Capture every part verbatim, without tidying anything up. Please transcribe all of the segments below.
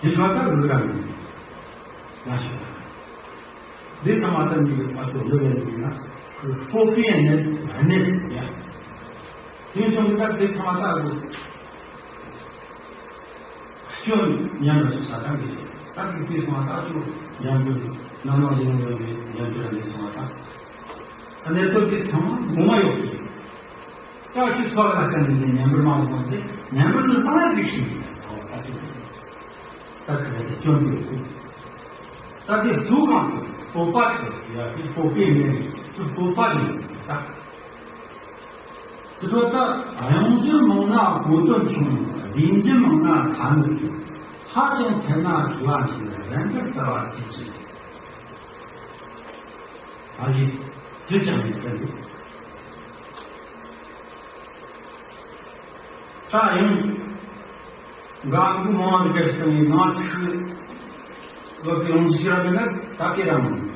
དེ་ག་ད་རུ་ར་ཡིན། ཡང་ཞུ། འདི་ཚང་མ་ད་ནི་ཨ་ཚོ་ལོ་ལས་ཡིན་ན། སྤོ་པའི་གནས་གནས་ཡ། དེ་ཚོ་མི་ད་འདི་ཚང་མ་ད་རུ། སྐྱོན་ཉམས་པ་ཞིག་ས་དང་གི། ད་གི་དེ་ཚང་མ་ད་ཚོ་ཉམས་པ་ནམ་ནམ་ཡིན་ཡོད་པའི་ཉམས་པ་འདི་ཚང་མ་ད། ད་གནས་ཚུལ་དེ་ཚང་མ་ངོ་མ་ཡོད་གི། ད་ཁྱོད་ཚོ་ལ་ཀྱང་འདི་ཉམས་པར་མ་སོང་སྟེ་ཉམས་པར་དུ་བཏང་ཡ་འགྲིག་ཤིང་། ད་ཁྱོད་ད་ཁྱོད་ཀྱི་སྐྱོན་དུ་ཡོད། ད་དེ་ཚུགས་གང་དུ་སྤོབས་པ་ཁྱོད་ཡ་དེ་སྤོབས་པའི་མེད་དུ་སྤོབས་པ་ཡིན། ད་དེ་ཚོ་ད་གཡང་འགྱུར་མང་ན་གོ་དོན་ཆུང་། བདེན་རྒྱུ་མང་ན་ཁ་ནུབ་ཆུང་། ཧ་ཅང་ཐལ་ན་ཁེ་བ་ཆེ། རན་པར་ལྟ་བ་ཐེ་ཆེ། ཨ་ཡེ། ཅི་ཅང་མི་སྟེར་འདུག་ད་ཡང་། འགག་འགུལ་མང་བ་ཟིག་ག་ཞིག་ཡིན་ན་ཆུ། ལོ་གི་ཡོང་ཞིག་ར་མེད་ན་ད་སྐད་ར་མི་འདུག་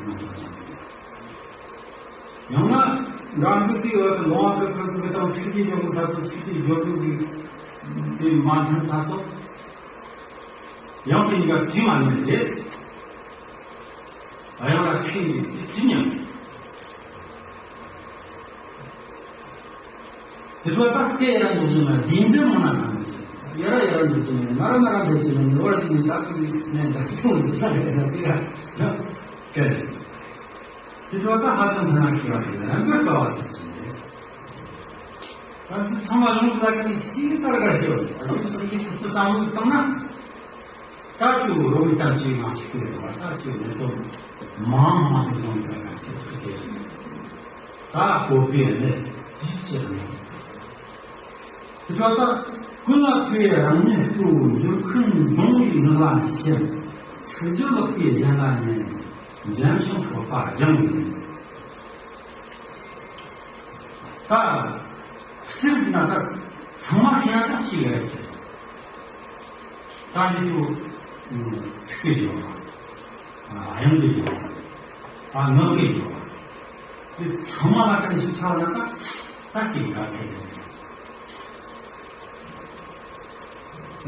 ཡང་ན། འགག་འགུལ་དེའི་འོག་ཏུ་ལོང་བ་ཁུར་ཁུར་ཁུར་དང་ཚིག་གི་འཇོག་གི་ཐ་ཚོ་ཚིག་གི་འཇོག་གི་དེ་མ་མཐུན་ཐ་ཚོ། ཡང་དེ་གཉིས་ཀ་དྲི་མ་ཉན་ཏེ། ཡང་ལ་ཁྱི་ཅི་ཉན། དེ་ཚོ་ད་སྐད་ཡར་འདུག་ཅིང་ན་བདེན་འཛིན་མང་ན་གང་། ཡར་ཡར་འདུག་ཅིང་ན་ནར་ནར་འདུག་ཅིང་ན་ནི་བར་དེ་ནི་ད་ཀི་ནས་ད་ཀི་ཐོང་ཅི་ད་རེད་ད་ཀི་ར་ན་སྐད། དེ་ཚོ་ད་ཧ་ཅང་ཐ་ན་ཁྱི་བ་དེ་རང་གི་ལྟ་བ་དེ་ཅི་རེད། ད་དེ་ཚང་མ་ལུང་ལ་ཀི་ཤི་ལྟར་ག་ཤི་བ་ཨ་ནི་སེམས་ཀྱི་སུ་བསམ་བློ་བཏང་ན། ད་ཅིག་རོ་མི་ལྟར་ཅིག་མ་ཞིག་ཡོད་པ་ད་ཅིག་མི་ཚོ་མང་མང་དུ་སོང་ཀྱང་ཁྱེད་ཀྱི་ཁྱེད་ཀྱི་ད་གོ་པའི་གནས་ཅིག་ཅིག་རེད། དེ་ཚོ་ད་ཀུན་ལ་ཕུལ་བའི་རང་ཉིད་གཙོ་བོ་འཇུར་འཁོན་འབྱུང་བའི་ངག་ལ་ནི་ཞེན། ཚིག་རྒྱུ་ལོག་པའི་གཞན་ལ་ཉན། འཇམ་ཞིང་ཁོག་པ་སྦྱང་བའི་ཉེན། ད་སྤྱིར་ན་ད་ཚང་མ་ཤེས་ན་ད་ཅི་ཡོད་རེད། ད་འདི་ཚོ་ཚིག་གི་ཡོད་པ། དབྱངས་ཀྱི་ཡོད་པ། ད་ངག་གི་ཡོད་པ། འདི་ཚང་མ་ལ་ཀ་ནས་ཤེས་ཚར་ན་ད་ད་ཅི་ཡོད་རེད།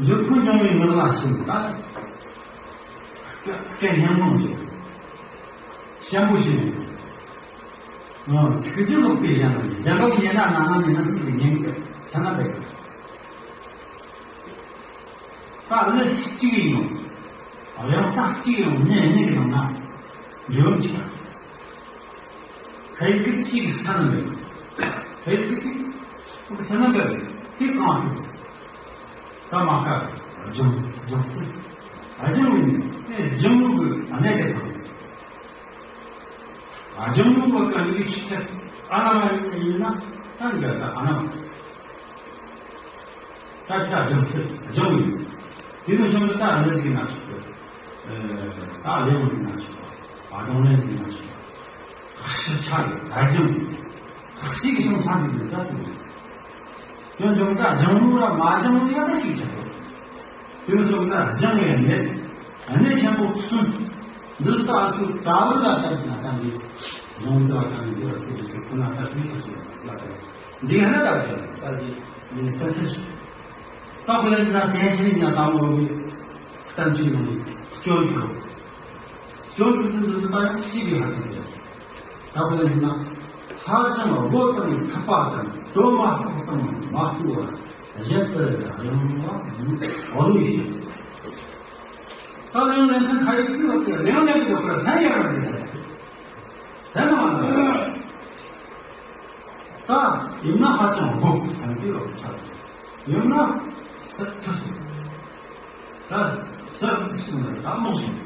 འཇུར་འཁོན་འབྱུང་བའི་ངག་ལ་ཞེན། ད་སྐད་སྙན་མོ་ཞིག་ཞན་པོ་ཞིག་ནས། ཚིག་རྒྱུ་ལོག་པའི་གཞན་ལ་གཞན་པ་ཡིན་ན་ན་ན་ཡིན་ན་ཚིག་གི་ཉེན་ཁ་ས་ན་བས། ད་གླུ་གཅིག་ཡིན་ནོ། གཡང་ས་གཅིག་ཡིན་ནོ་གཉིས་གཉིས་ཀྱི་ནང་ན་འབྲེལ་བ་གཅིག་ཕལ་སྐད་གཅིག་གི་ས་ན་མེད། ཕལ་སྐད་གཅིག་ས་ན་མེད། དེ་གང་ཐུབ། ད་མ་ཁ་སྦྱང་སྦྱང་ཚུལ། སྦྱང་ཡིན་ནི་སྦྱང་ཡུལ་གྱི་གནས་དེ་དང་། སྦྱང་ཡུལ་གྱི་གནས་ཀྱི་ཆུ་ཚད་ཨ་ན་མ་ཡིན་ན་ད་འདི་ད་ཨ་ན་མ། ད་ལྟ་སྦྱང་ཚུལ་སྦྱང་ཡིན། དེ་ནས་བྱུང་ན་ད་གནས་ཀྱི་ན་ཆུ་ཚད། ད་ལེའུ་ཟིན་ན་ཆོག་པ། བ་གདོང་ལེན་ཟིན་ན་ཆོག་པ། ཤི་ཆ་ཡོད་ད་སྦྱང་ཡིན། ཤི་གི་བྱང་ཚང་གི་ཡོད་ད་ཟིན། དོན་བྱུང་ད་སྦྱང་ཡུལ་ལ་མ་སྦྱང་ཡུལ་ཡང་ད་ཤིག་ཆགས་ཡོད། དོན་བྱུང་ད་སྦྱང་ཡང་མེད། གནས་ཆེན་པོ་གསུམ། འདི་ལྟ་ཚུལ་ད་བུ་ལ་ལྟ་ཞིག་ན་ད་འདི། ལུང་ད་ད་འདི་ལ་ཚུལ་དུ་ཁོ་ན་ད་ཤིག་ཆགས་ཡོད་ལ་ད། འདི་ཧ་ན་ད་བྱས་ད་འདི་ནི་ད་ཤིག་ད་ཁོ་ལ་ན་དེ་ཤེས་ན་ད་མོ་རུ་གཏན་ཚིགས་ནང་སྐྱོན་བྱུང་། སྐྱོན་བྱུང་དུ་འདི་ད་ཡང་ཤི་བའི་ཧ་ཅང་ཆེ། ད་ཁོ་ལ་ན་ཧ་ཅང་དགོད་དང་ཐུབ་པ་དང་དོ་མ་ཐུབ་དང་མ་ཐུབ་པ་གཞན་དུ་ཡང་བ་འོ་ལུ་ཡིན། ད་ལེན་ལེན་ཐང་ཁ་ཡིག་ཁུལ་བ་དེ་ལེན་ལེན་གི་ལོག་པར་ལྷན་ཡང་ར་མི་ལེན། དེ་ནི་མ་ལ། ད་ཡིན་ན་ཧ་ཅང་དགོས་བསམ་གྱི་ཡོད་ཆགས། ཡིན་ན་ཟེར་ཐུབ་སོང་། ད་ཟེར་ཐུབ་སོང་ན་ད་རྨོངས་སོང་།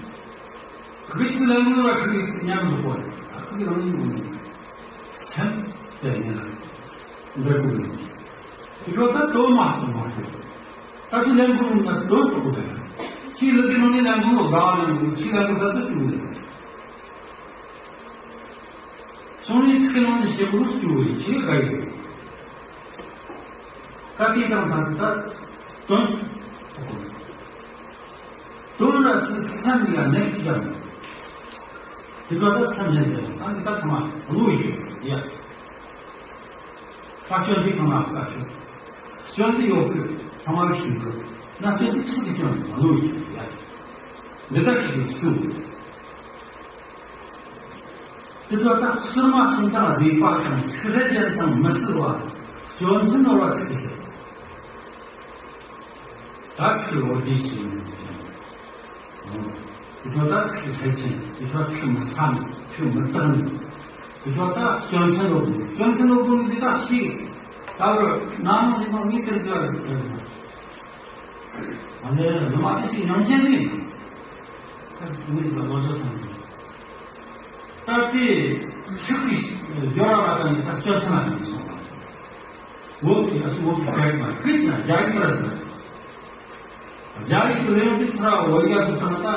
ཁོ་གི་ཅིག་ལ་ངོ་ར་ཁོ་གི་ཉམས་འགྲོ་གོ་ད་ཁོ་གི་རང་ཉིད་ངོ་ནས་སེམས་དེ་ཉིད་ལ་འདོད་དགོས་ཡོད། དེ་ཁོ་ད་དོ་མ་ཐུབ་མ་ཐུབ། ད་ཁོ་ལན་ཁོ་རུང་ད་དོ་ཐུབ་དགོས་ད། ཅིག་ལ་དེ་རང་ཉིད་ལན་ཁོ་རུང་དགའ་བ་ལན་ཁོ་རུང་ཅིག་ལན་ཁོ་ད་ཚོད་ཐུབ་མི་འདུག་སོང་ནས་ཚིག་ནང་དུ་ཞེ་པོ་སྐྱུར་བའི་ཆེས་དགའ་ཡོད། བཀའ་དྲིན་དང་ཐང་དུ་ད་དོན། དོན་ལ་ཚིག་སེམས་ལ་གནས་ཀྱི་དང་། དེ་ལ་ད་སེམས་ལས་ཀྱི་ད་འདི་ད་ཚང་མ་བློ་ཡོད་ཡ། ད་སྐྱོན་འདི་ཚང་མ་ད་ཆོག་སྐྱོན་འདི་ཡོད་གི་ཚང་མ་ཞིག་གི་ན་སྐྱོན་འདི་ཚིག་གི་སྐྱོན་བློ་ཡོད་ཡ། འདི་དག་གིས་བསྐྱུར། དེ་ཚོ་ད་ཕྱི་མ་གསུམ་དང་བདེ་བ་དང་ཤུགས་ལྡན་དང་མི་བསླུ་བ། སྐྱོན་ཚན་ནོར་བ་ཚིག་གི། ད་ཚིག་འོ་དེ་ཞིག་ཡིན། དེ་ཚོ་ད་ཚིག་ལྷད་ཅན། དེ་ཚོ་ཚིག་མི་ཚ་ནི། ཚིག་མི་དག་ནི། དེ་ཚོ་ད་སྐྱོན་ཚན་ནོར་བུ། སྐྱོན་ཚན་ནོར་བུ་འདི་དག་ཞིག་ད་བར་ན་ནང་འདི་ནང་མི་དེར་འདུག་ཨ། ཨ་ནི་ནུ་མ་དེ་ཞིག་ཉམས་ཆེན་རེད། ད་མི་ལ་ལོ་ཚོད་ཐོན་ཏེ། ད་དེ་ཆུ་གི་སྦྱོར་བ་དང་ད་སྤྱོད་ཚུལ་ལ་དང་སོང་བ། འོག་གི་ཨ་ཚོ་འོག་གི་སྐད་མ་ཁུལ་ན་རྒྱ་ཡིག་པར་ཟེར། རྒྱ་ཡིག་གི་ལེའུ་དེ་ཚོ་བོད་ཡིག་ཏུ་བཏང་ད་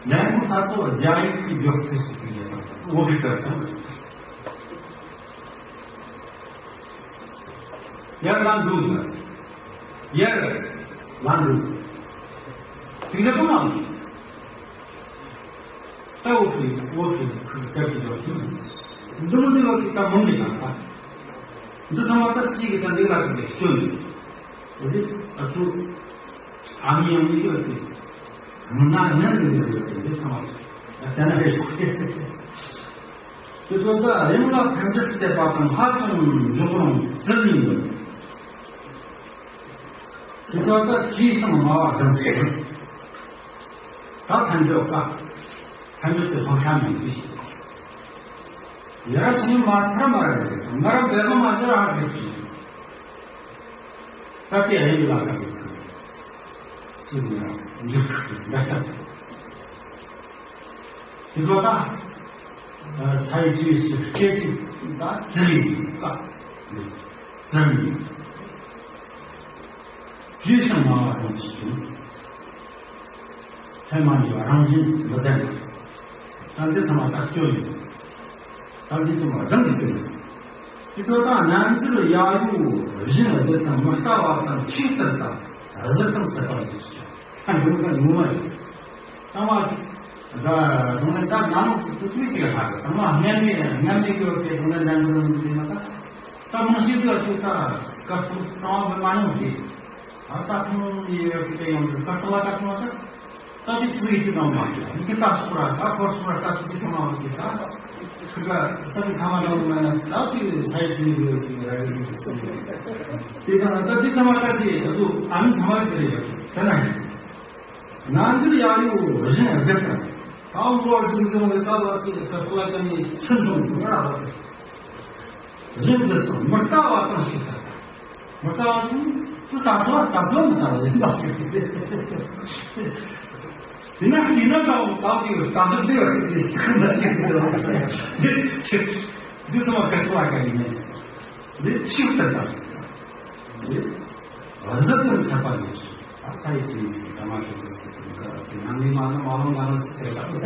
ལན་མོ་ད་ཚོ་རྒྱ་ཡིག་གི་སྦྱོར་ཚུལ་ཞིག་གི་ཡོད་དང་འོག་གི་སྐད་དང་། ཡར་ལངས་འདུག་ཡར་ལངས་འདུག་དེ་འདྲ་གང་ལ། ད་འོག་གི་འོག་གི་སྐད་ཀྱི་སྦྱོར་ཚུལ། འདི་མོ་འདི་ལོག་གི་ད་མང་གི་དང་ད། འདི་ཚང་མ་ད་ཤེས་གི་ད་འདི་ལ་གི་སྐྱོན་ནི། འོ་དེ་ད་ཚོ་ཨ་མི་ཡང་མི་ཡོད་དེ། མི་ན་ཉན་མི་ཡོད་དེ་འདི་ཚང་མ་ད་ན་རེ་ཤོག་དེ་ཚོ་ད་རིམ་ལ་ཕན་འབྲས་བསྟད་པ་དང་ཧ་ཅང་འཇོག་རུང་ཟེར་ནི་ཡོད། དེ་ཚོ་ད་ཅིའི་སང་སྨྲ་བ་དང་ཟེར། ད་ཕན་འབྲས་ཀ་ཕན་འབྲས་དེ་སང་ཤ་མིན་གྱི། ཡར་སོང་མ་ཐར་མ་རེད། མ་རབས་འབད་བ་མ་བྱ་ར་ཧ་གི་ཅི། ད་དེ་ཨ་ཡིན་ལ་ཁ་གི་ཅི་ནི་ར་འཇིག་ཁ་གི་འདྲ་ཁ། དེ་ཚོ་ད་ས་ཡི་ཅི་ཞིག་སྐད་ཅིག་ད་ཙི་རི་ཀ་ཙི་རི། ཅིའི་སང་སྨྲ་བ་དང་ཅི་བྱུང་། ཚད་མ་ཉིད་པ་རང་བཞིན་མི་ལྡན་པ། ད་འདི་ཚང་མ་ཐག་གཅོད་ཡིན། ད་འདི་ཚང་མ་སྒྲུང་གི་སྟེང་། དེ་ཚོ་དང་རྣམ་འགྱུར་ཡ་ཡུ་བཞིན་བདེ་དང་མི་ལྟ་བ་དང་ཆོས་ལྟར་དང་གཟུགས་དང་ཚད་པ་ཡིན་ཞེས། ད་འདི་ཚོ་ངོ་མ་ཡིན། ད་མ་ད་དུང་ད་ནང་ལོགས་སུ་ཚུལ་ཞིག་ལ་ཧ་གི་ད་མ་སྔན་མའི་སྔན་མའི་སྐྱོར་གྱི་དུང་ད་རྣམ་འགྱུར་ལ་འདི་མ་ད། ད་མང་ཤོས་ཀྱི་ཚོ་ད་བཀའ་གསུང་གཏོང་བ་མ་ཡོང་གི། ད་ད་ཁོང་ཡི་ཡོད་ཀྱི་དེ་ཡོང་གི་བཀའ་གཏོང་བ་ད་ཁོང་ད། ད་དེ་ཚོ་ཡི་ཚོ་དང་མ་ཡོད་ཡི་གེ་ད་སོ་ར་ད་ཁོ་སོ་ར་ད་ཚོ་དེ་ཚོ་མ་ཡོང་གི་ད། ཁུ་ག་ས་མི་ཁ་མ་ལོང་མ་ན་ད་ཚོ་ཡི་ཚ་ཡི་ཚོ་ཡི་ཡོད་ཀྱི་ར་ཡི་ཚོ་ཡི། དེ་ད་ད་དེ་ཚང་མ་ད་དེ་ད་ཚོ་ཨ་མི་ཚང་མ་ཡི་དེ་ཡོད་ཀྱི་ད་ན་ཡི། རྣམ་འགྱུར་ཡ་ཡུ་རིང་བསྡད་དང་། དང་པོ་རྒྱུ་འབྱུང་བའི་སྐབས་ལ་དེ་ལ་ཀ་ཀ་ལ་ཀ་ནི་ཚུན་ཚོད་ང་ར་བ་རིང་བསྡད་སོང་། མི་ལྟ་བ་དང་ཞིག་ད། མི་ལྟ་བ་དང་དུ་ད་ཚོ་ད་ཚོ་མི་ལྟ་བ་ཡིན་པ་ཞིག་དེ་ན་དེ་ན་ད་འོང་ད་དེ་ད་ཚོ་དེ་བ་ཞིག་དེ་ཞིག་ད་ཞིག་དེ་བ་ཞིག་དེ་ཞིག་འདི་ཚང་མ་ཀ་ཀ་ལ་ཀ་ནི་མེད། འདི་ཕྱིར་ལྟར་དང་། འདི་གཟུགས་དང་ཁྱད་པར་ཡོད་ཅིང་། ད་ལྟ་ཡི་ཚེ་ཡི་ཚེ་ད་མ་ཤེས་པའི་ཚེ་དང་འགལ་ཞིང་ནང་ནས་མ་ནོར་མ་ལོང་མ་ལོང་སྲིད་པའི་ལྟ་བུ། ད་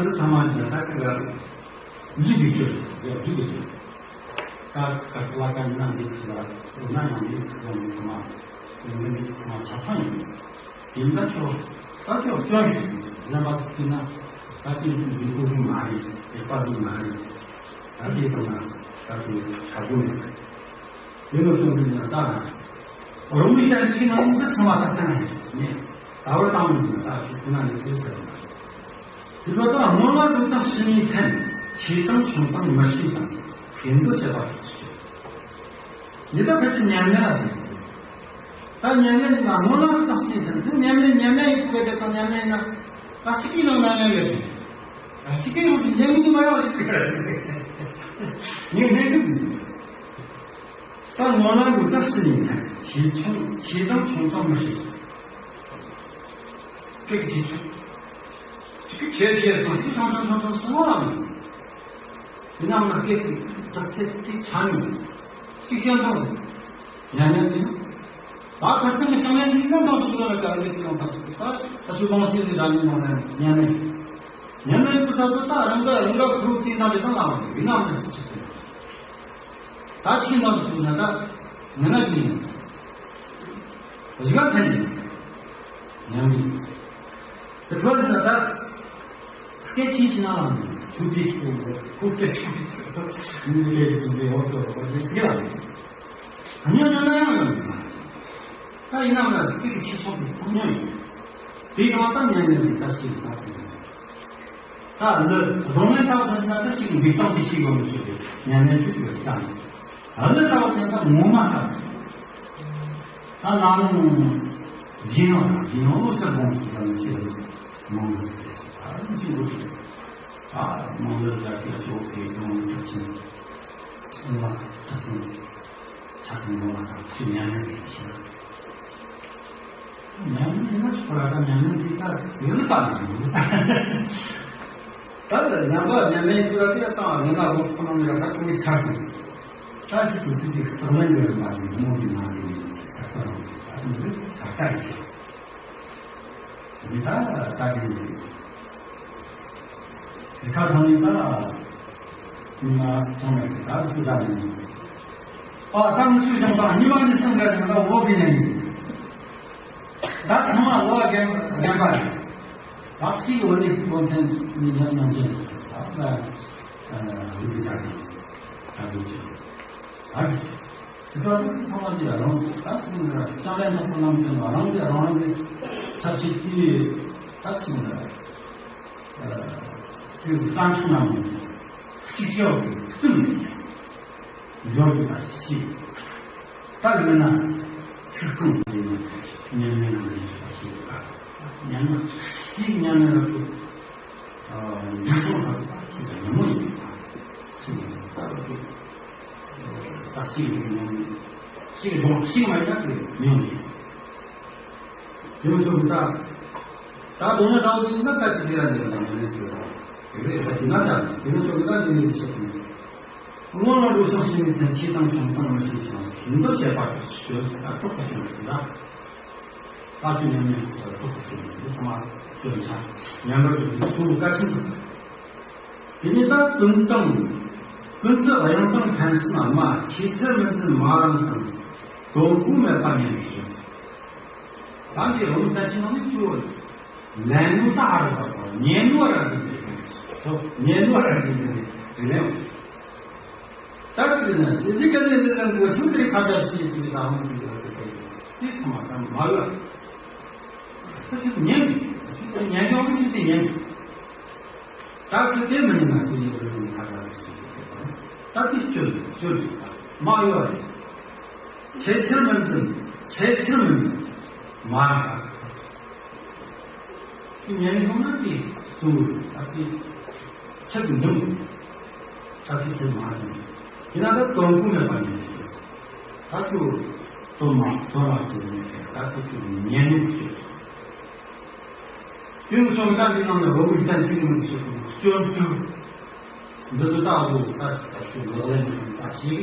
འདི་ཚང་མ་འདི་ད་ཀི་ག་འདི་གི་ཆོས་ཡ་འདི་གི་ཆོས། ད་ཀ་ཀ་ལ་ཀ་ནང་འདི་ཀི་ལ་རུ་ན་ནང་འདི་ཀི་ལ་འདི་ཚང་མ་འདི་འདི་ཚང་མ་ཆ་ཚང་ཡིན། དེ་འདྲ་ཆོག་ས་ཆོག་སྐྱོན་ཞིག་གཞན་པ་ཞིག་ན་ད་དེ་འདི་འདི་ཀུ་ཤུ་མ་རེད། དེ་པ་འདི་མ་རེད། ད་དེ་དང་ན་ད་དེ་ཆ་དགོས་མེད། དེ་ནས་གསུངས་པའི་ནང་ད་རང་མི་ལྟར་ཕྱི་ནང་འདི་ཚང་མ་ད་ལྟ་ནས་ནས་ད་བར་བཏང་མི་ད་ཁོ་ན་ནས་དེ་ཟེར་བ། དེ་ཚོ་ད་སྔོན་ལ་འདུག་དང་ཕྱི་ནས་འཐེན། ཆེ་དང་ཆུང་དང་མི་ཤེས་དང་ཕན་འདོགས་བྱེད་པ་ཞིག་ཡིན། ད་ཕལ་ཆེར་ཉམས་ལེན་ལ་ཟེར། ད་ཉམས་ལེན་ན་སྔོན་ལ་འདུག་དང་ཕྱི་ནས་འཐེན། ཉམས་ལེན་ཉམས་ལེན་ཡིན་དགོས་དེ་དང་ཉམས་ལེན་ན་ད་གཅིག་གིས་ནང་ཉམས་ལེན་ཡོད་དེ། ད་གཅིག་གིས་རུ་ཉམས་ལེན་མ་ཡོང་ཞིག་གི་ར་ཞིག་ངས་ལྷན་འདུག་ད་ངོ་ལ་འདུག་ད་ཕྱི་ནས་ཆེ་ཆུང་ཆེ་དང་ཆུང་དང་མི་ཤེས། སྐད་ཆེ་ཆུང་། ཅིག་ཆེ་ཆེ་སོང་ཅིག་ཆུང་ཆུང་ཆུང་ཆུང་སོང་བ་ལ། དེ་ནང་ལ་སྐད་ཅིག་ཚགས་ཚད་ཅིག་ཆ་མི་ཅིག་ཅང་ཐང་སོང་། ཉན་ཉན་ཅིག་ད་ཁ་སང་གི་ཅང་ཡན་ཅིག་ཡང་ཐང་སོང་ལ་ག་རེ་ཅིག་ཡང་ཐང་སོང་། ད་ད་ཆུ་བང་སེ་ལི་ར་ཉན་ཉན་ཉན་ཉན་ཉན་ཉན་ཉན་ཉན་ཉན་ཉན་ཉན་ཉན་ཉན་ད་རང་ག་རང་ག་ཁུར་ཏི་ན་ལི་ད་ལ་མི་ན་མི་སི་ཅིག་ད་ཅིག་ན་སུ་ན་ད་ང་ན་ཅིག་ཡིན། གཞི་ག་ཐན་ཡིན། ཉམས་ཡིན། དེ་ཚོ་ལ་ད་སྐད་ཆེན་ཞིག་ན་ལ་མི་ཆུ་དེ་ཞིག་ཁུར་ཏི་ཞིག་མི་ལས་ཅིག་ལས་འོག་ཏུ་རོགས་ཞིག་དེ་ལ་ཡིན། ཉོ་ཉོ་ན་ཡང་ཡིན། ད་ཡིན་ན་ང་སྐད་ཆེ་ཆོག་པའི་ཐུགས་ཉོ་ཡིན། དེའི་སྒང་ད་མྱ་ངན་ལས་ད་ཞིག་ད་དེ། ད་ལི་རྫོང་ལས་ཐག་ཟིན་ན་ད་ཞིག་འདི་སྟངས་དེ་ཞིག་ཡོང་མི་ཤེས་ཏེ་མྱ་ངན་ཅིག་ཡོད་ས་ནི། ལི་ཐག་ཟིན་ན་ངོ་མ་ད། ད་ན་ནིང་རྗེས་ཡང་རྗེས་ཡང་ལོ་སར་སྒོང་སུ་ད་ནི་ཤེས་རེད། མང་ལི་ཟེར་ཏེ་ད་ནི་ཅིག་ཡོད་ཤེས། ད་མང་ལི་ཟ་ཅིག་ཤོག་དེ་ཚོ་ཁྲག་ཆེན། ཨ་ཁྲག་ཆེན། ཆ་ཚང་ངོ་མ་ད་ཅིག་མྱ་ངན་ཟེར་ཤེས། ཉམས་ལེན་ཡིན་ན་ཁོ་ར་ད་ཉམས་ལེན་འདི་ད་ཡོད་པ་ནི་ཡིན། ད་ཉམས་པ་ཉམས་ལེན་ཁོ་ར་དེ་ད་ངན་ན་ལོ་ཁོ་ན་ཡོད་ད་ཁོ་ཡི་ཆ་སོང་། ད་ཞིག་ཏུ་ཙི་ཙི་རྟགས་ལན་ཡོད་མ་རེད། མོ་གི་ནང་གི་ས་ཁ་རང་ས་ཁ་ཡིན། འདི་ད་ད་དེ་ཡིན། དེ་ཁ་ཚང་ནི་ད་ཉི་མ་ཚང་མས་ད་སུ་ད་ནི་ཨ་ད་མི་སུ་ཞང་ད་ཉི་མ་ནི་སང་ག་ནི་ད་འོ་གི་ནས་ནི། ད་ཚང་མ་ལོ་རྒན་རྒན་པ་རེད། བག་ཕྱིའི་འོ་ནི་སྐོར་ཐེངས་ཉིན་ལ་ནང་ཆེན་ད་ད་ལུས་ཀྱི་ཆ་ཆེན་ད་ལུས་ཆེན་ད་གི་ཆེན་ད་གི་ཆེན། དེ་ལྟར་དུ་ཚང་མ་དེ་རང་ད་ཚང་མ་ལྕགས་ལན་ཐོག་ཏུ་ནམ་དེ་ནང་རང་གི་རང་རང་གི་ཆབ་སྲིད་དེ་ད་ཚང་མ་དེ་བསམ་ཚུལ་ནང་གཅིག་ཆེ་བ་གི་བསྟུན་ནས་འབྱོར་དགོས་པ་ཞིག་ད་ཡོད་ན་ཚིག་ཁུངས་དེ་ནས་ཉམས་ལེན་ནང་ནས་ཞུ་བ་ཞིག་ཡོད་པ། ཉམས་ལེན་ཞིག་ཉམས་ལེན་ལ་ཐུག་འདུས་སོང་ལ་ཞིག་ལ་ཉམས་མོ་ཡིན་པ་ཞིག་ཡིན་པ་ལ་ཐུག་ད་ཞིག་ཡིན་ཉམས་ཞིག་འབྱུང་ཞིག་མ་ཡིན་ན་དེ་ཉམས་ཡིན། ཡོད་སོང་ད། ད་དོན་ལ་ད་འོ་དེ་ན་ད་ཅི་ཟེར་ཡ་ཟེར་ན་མི་ལེན་ཟེར་བ། དེ་རེད་ད་དེ་ན་ད་དེ་ན་ཚོ་ད་དེ་ནས་བཤད་དེ། སྔོན་ལ་འགྲོ་སོང་ཞིག་ནི་དོན་ཆེ་དང་བྱུང་སྟངས་མི་ཤེས་ཤིང་ཤིན་ཏུ་བྱེད་པ་ཞོལ་ད་ཐོག་ཏུ་བྱུང་ཟིན་ད། ད་ཅི་ཉམས་ཉམས་ཁོ་ཐོག་ཏུ་བྱུང་ཟིན་ཚང་མ་བཅོལ་ཆ་ཉམས་པར་འགྲོ་དུས་གཙོ་བོ་བཀའ་ཆེན་དུ། དེ་ནས་ད་ཀུན་དང་། ཀུན་ཏུ་གཡང་དང་ཕན་ཚུན་དམའ། ཆེས་ཆེར་མི་འཛིན་མ་རང་དང་། དོན་གོ་མེད་པ་ཉམས་སུ་ཞུགས། ད་འདི་རང་ལྟ་ཅི་ནང་ནས་ཅི་ཡོད། ལན་ནོ་ད་ཨ་རུ་བ་དང་ཉན་ནོ་ར་འདི་འདི་ཉན་ནོ་ར་འདི་འདི་རེད་ལན། ད་ཅི་ན་ཅི་ཅི་ག་ནས་འདི་ལན་གོ་ཆུང་དེ་ཁ་བརྡ་ཤེས་ཅི་ད་ཧང་ཅི་ཡོད་དེ་དེ་ཚང་མ་ད་མ་ལ། ད་ཅི་ཉན་ཅི་ཉན་ཡོང་ཅི་དེ་ཉན། ད་ཚོད་དེ་མི་ཉན་ན་དེ་ཡི་རིང་ལ་ཁ་ལ་སི་ད་དེ་སྤྱོད་སྤྱོད་མ་ཡོད་རེད། ཆེ་ཆེར་མི་འཛིན། ཆེ་ཆེར་མི་འཛིན། མ་ར་དེ་ཉན་ཡོང་ན་དེ་གཙོ་བོ་ད་དེ་ཆེད་དུ་འཛིན། ད་དེ་ཆེར་མ་འཛིན། དེ་ན་ད་དོན་གོ་མེད་པ་ཉན། ད་ཚོད་དོན་མ་དོན་ལ་དེ་ཉན། ད་དེ་ཚོད་ཉན་ཡོང་སྤྱོད། དེ་ནི་ཚོ་ད་འདི་ནང་ནས་རོ་བའི་གཏན་ཚིགས་མི་ཤེས་པའི་སྐྱོན་དྲུག་འདི་ཚོ་ད་འོ་ད་ད་ཚོ་ལག་ལེན་ད་ཤེས་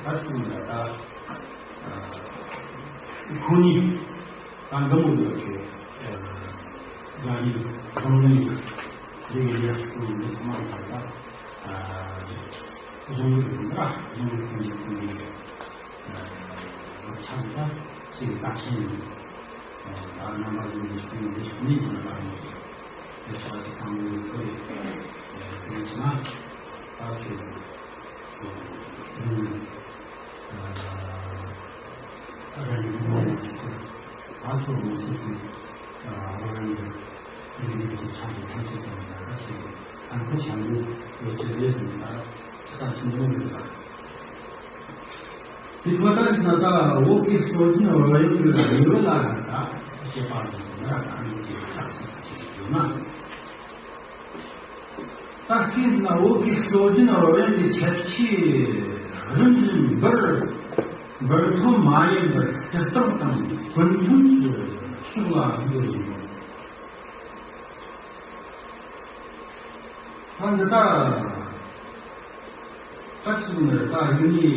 ད་ཚོ་ད་ཁོ་གཉིས་ད་འདི་མོ་ཡོད་ཚེ་ཡ་ཡིན་རང་ལེན་རེ་ཡ་སྐུ་མི་ཚང་མ་ད་ད་གཞུང་ལུགས་ད་གཞུང་ལུགས་ཀུན་གྱི་ཀུན་གྱི་ཆགས་ད་ཞེས་བཀའ་ཆེན་ཡིན། རྣམ་པ་ཀུན་གྱི་སེམས་འདི་ཞུ་ནས་ཀྱང་བཀའ་མོལ་ཞུ། དེ་ས་ཆ་ཚང་མའི་ཁོར་ཡུག་དེ་ཆེ་ན་ད་ཁྱོད་ཀྱི་ཨ་ཨ་རང་གི་ངོ་བོ་ཞིག་ད་ཚོ་མི་སྲིད་ཀྱི་ཨ་རང་གི་རིག་གནས་ཀྱི་ཆ་ནས་ཐམས་ཅད་ཀྱང་ཡག་པ་ཞིག་ཨ་ཁོ་བྱ་འདི་ཡོད་ཚད་ལས་ཀྱི་ད་ཆ་ཚང་ཆུང་ཆུང་རེད་ལ། དེ་ཁོ་ཐག་ཡིན་ན་ད་འོག་གི་སྲོལ་རྒྱུན་རོལ་དབྱངས་ཀྱི་རིགས་ལ་ད་ཞེས་པ་ནི་ང་གང་གི་ཆགས་སྲིད་ཅིག་ཡོད་ན། ད་སྐྱེས་ན་འོག་གི་སྲོལ་རྒྱུན་རོལ་དབྱངས་ཀྱི་ཁྱད་ཆོས་རིམ་བཞིན་འབུར་འབུར་ཐོན་མ་ཡིན་པར་སྤྱིར་བཏང་དང་ཀུན་མཐུན་གྱི་ཕྱོགས་ལ་འགྱུར་ཡོད། ད་འདི་ལྟར་ད་ཅིག་ནི་ད་ཡུལ་ནི་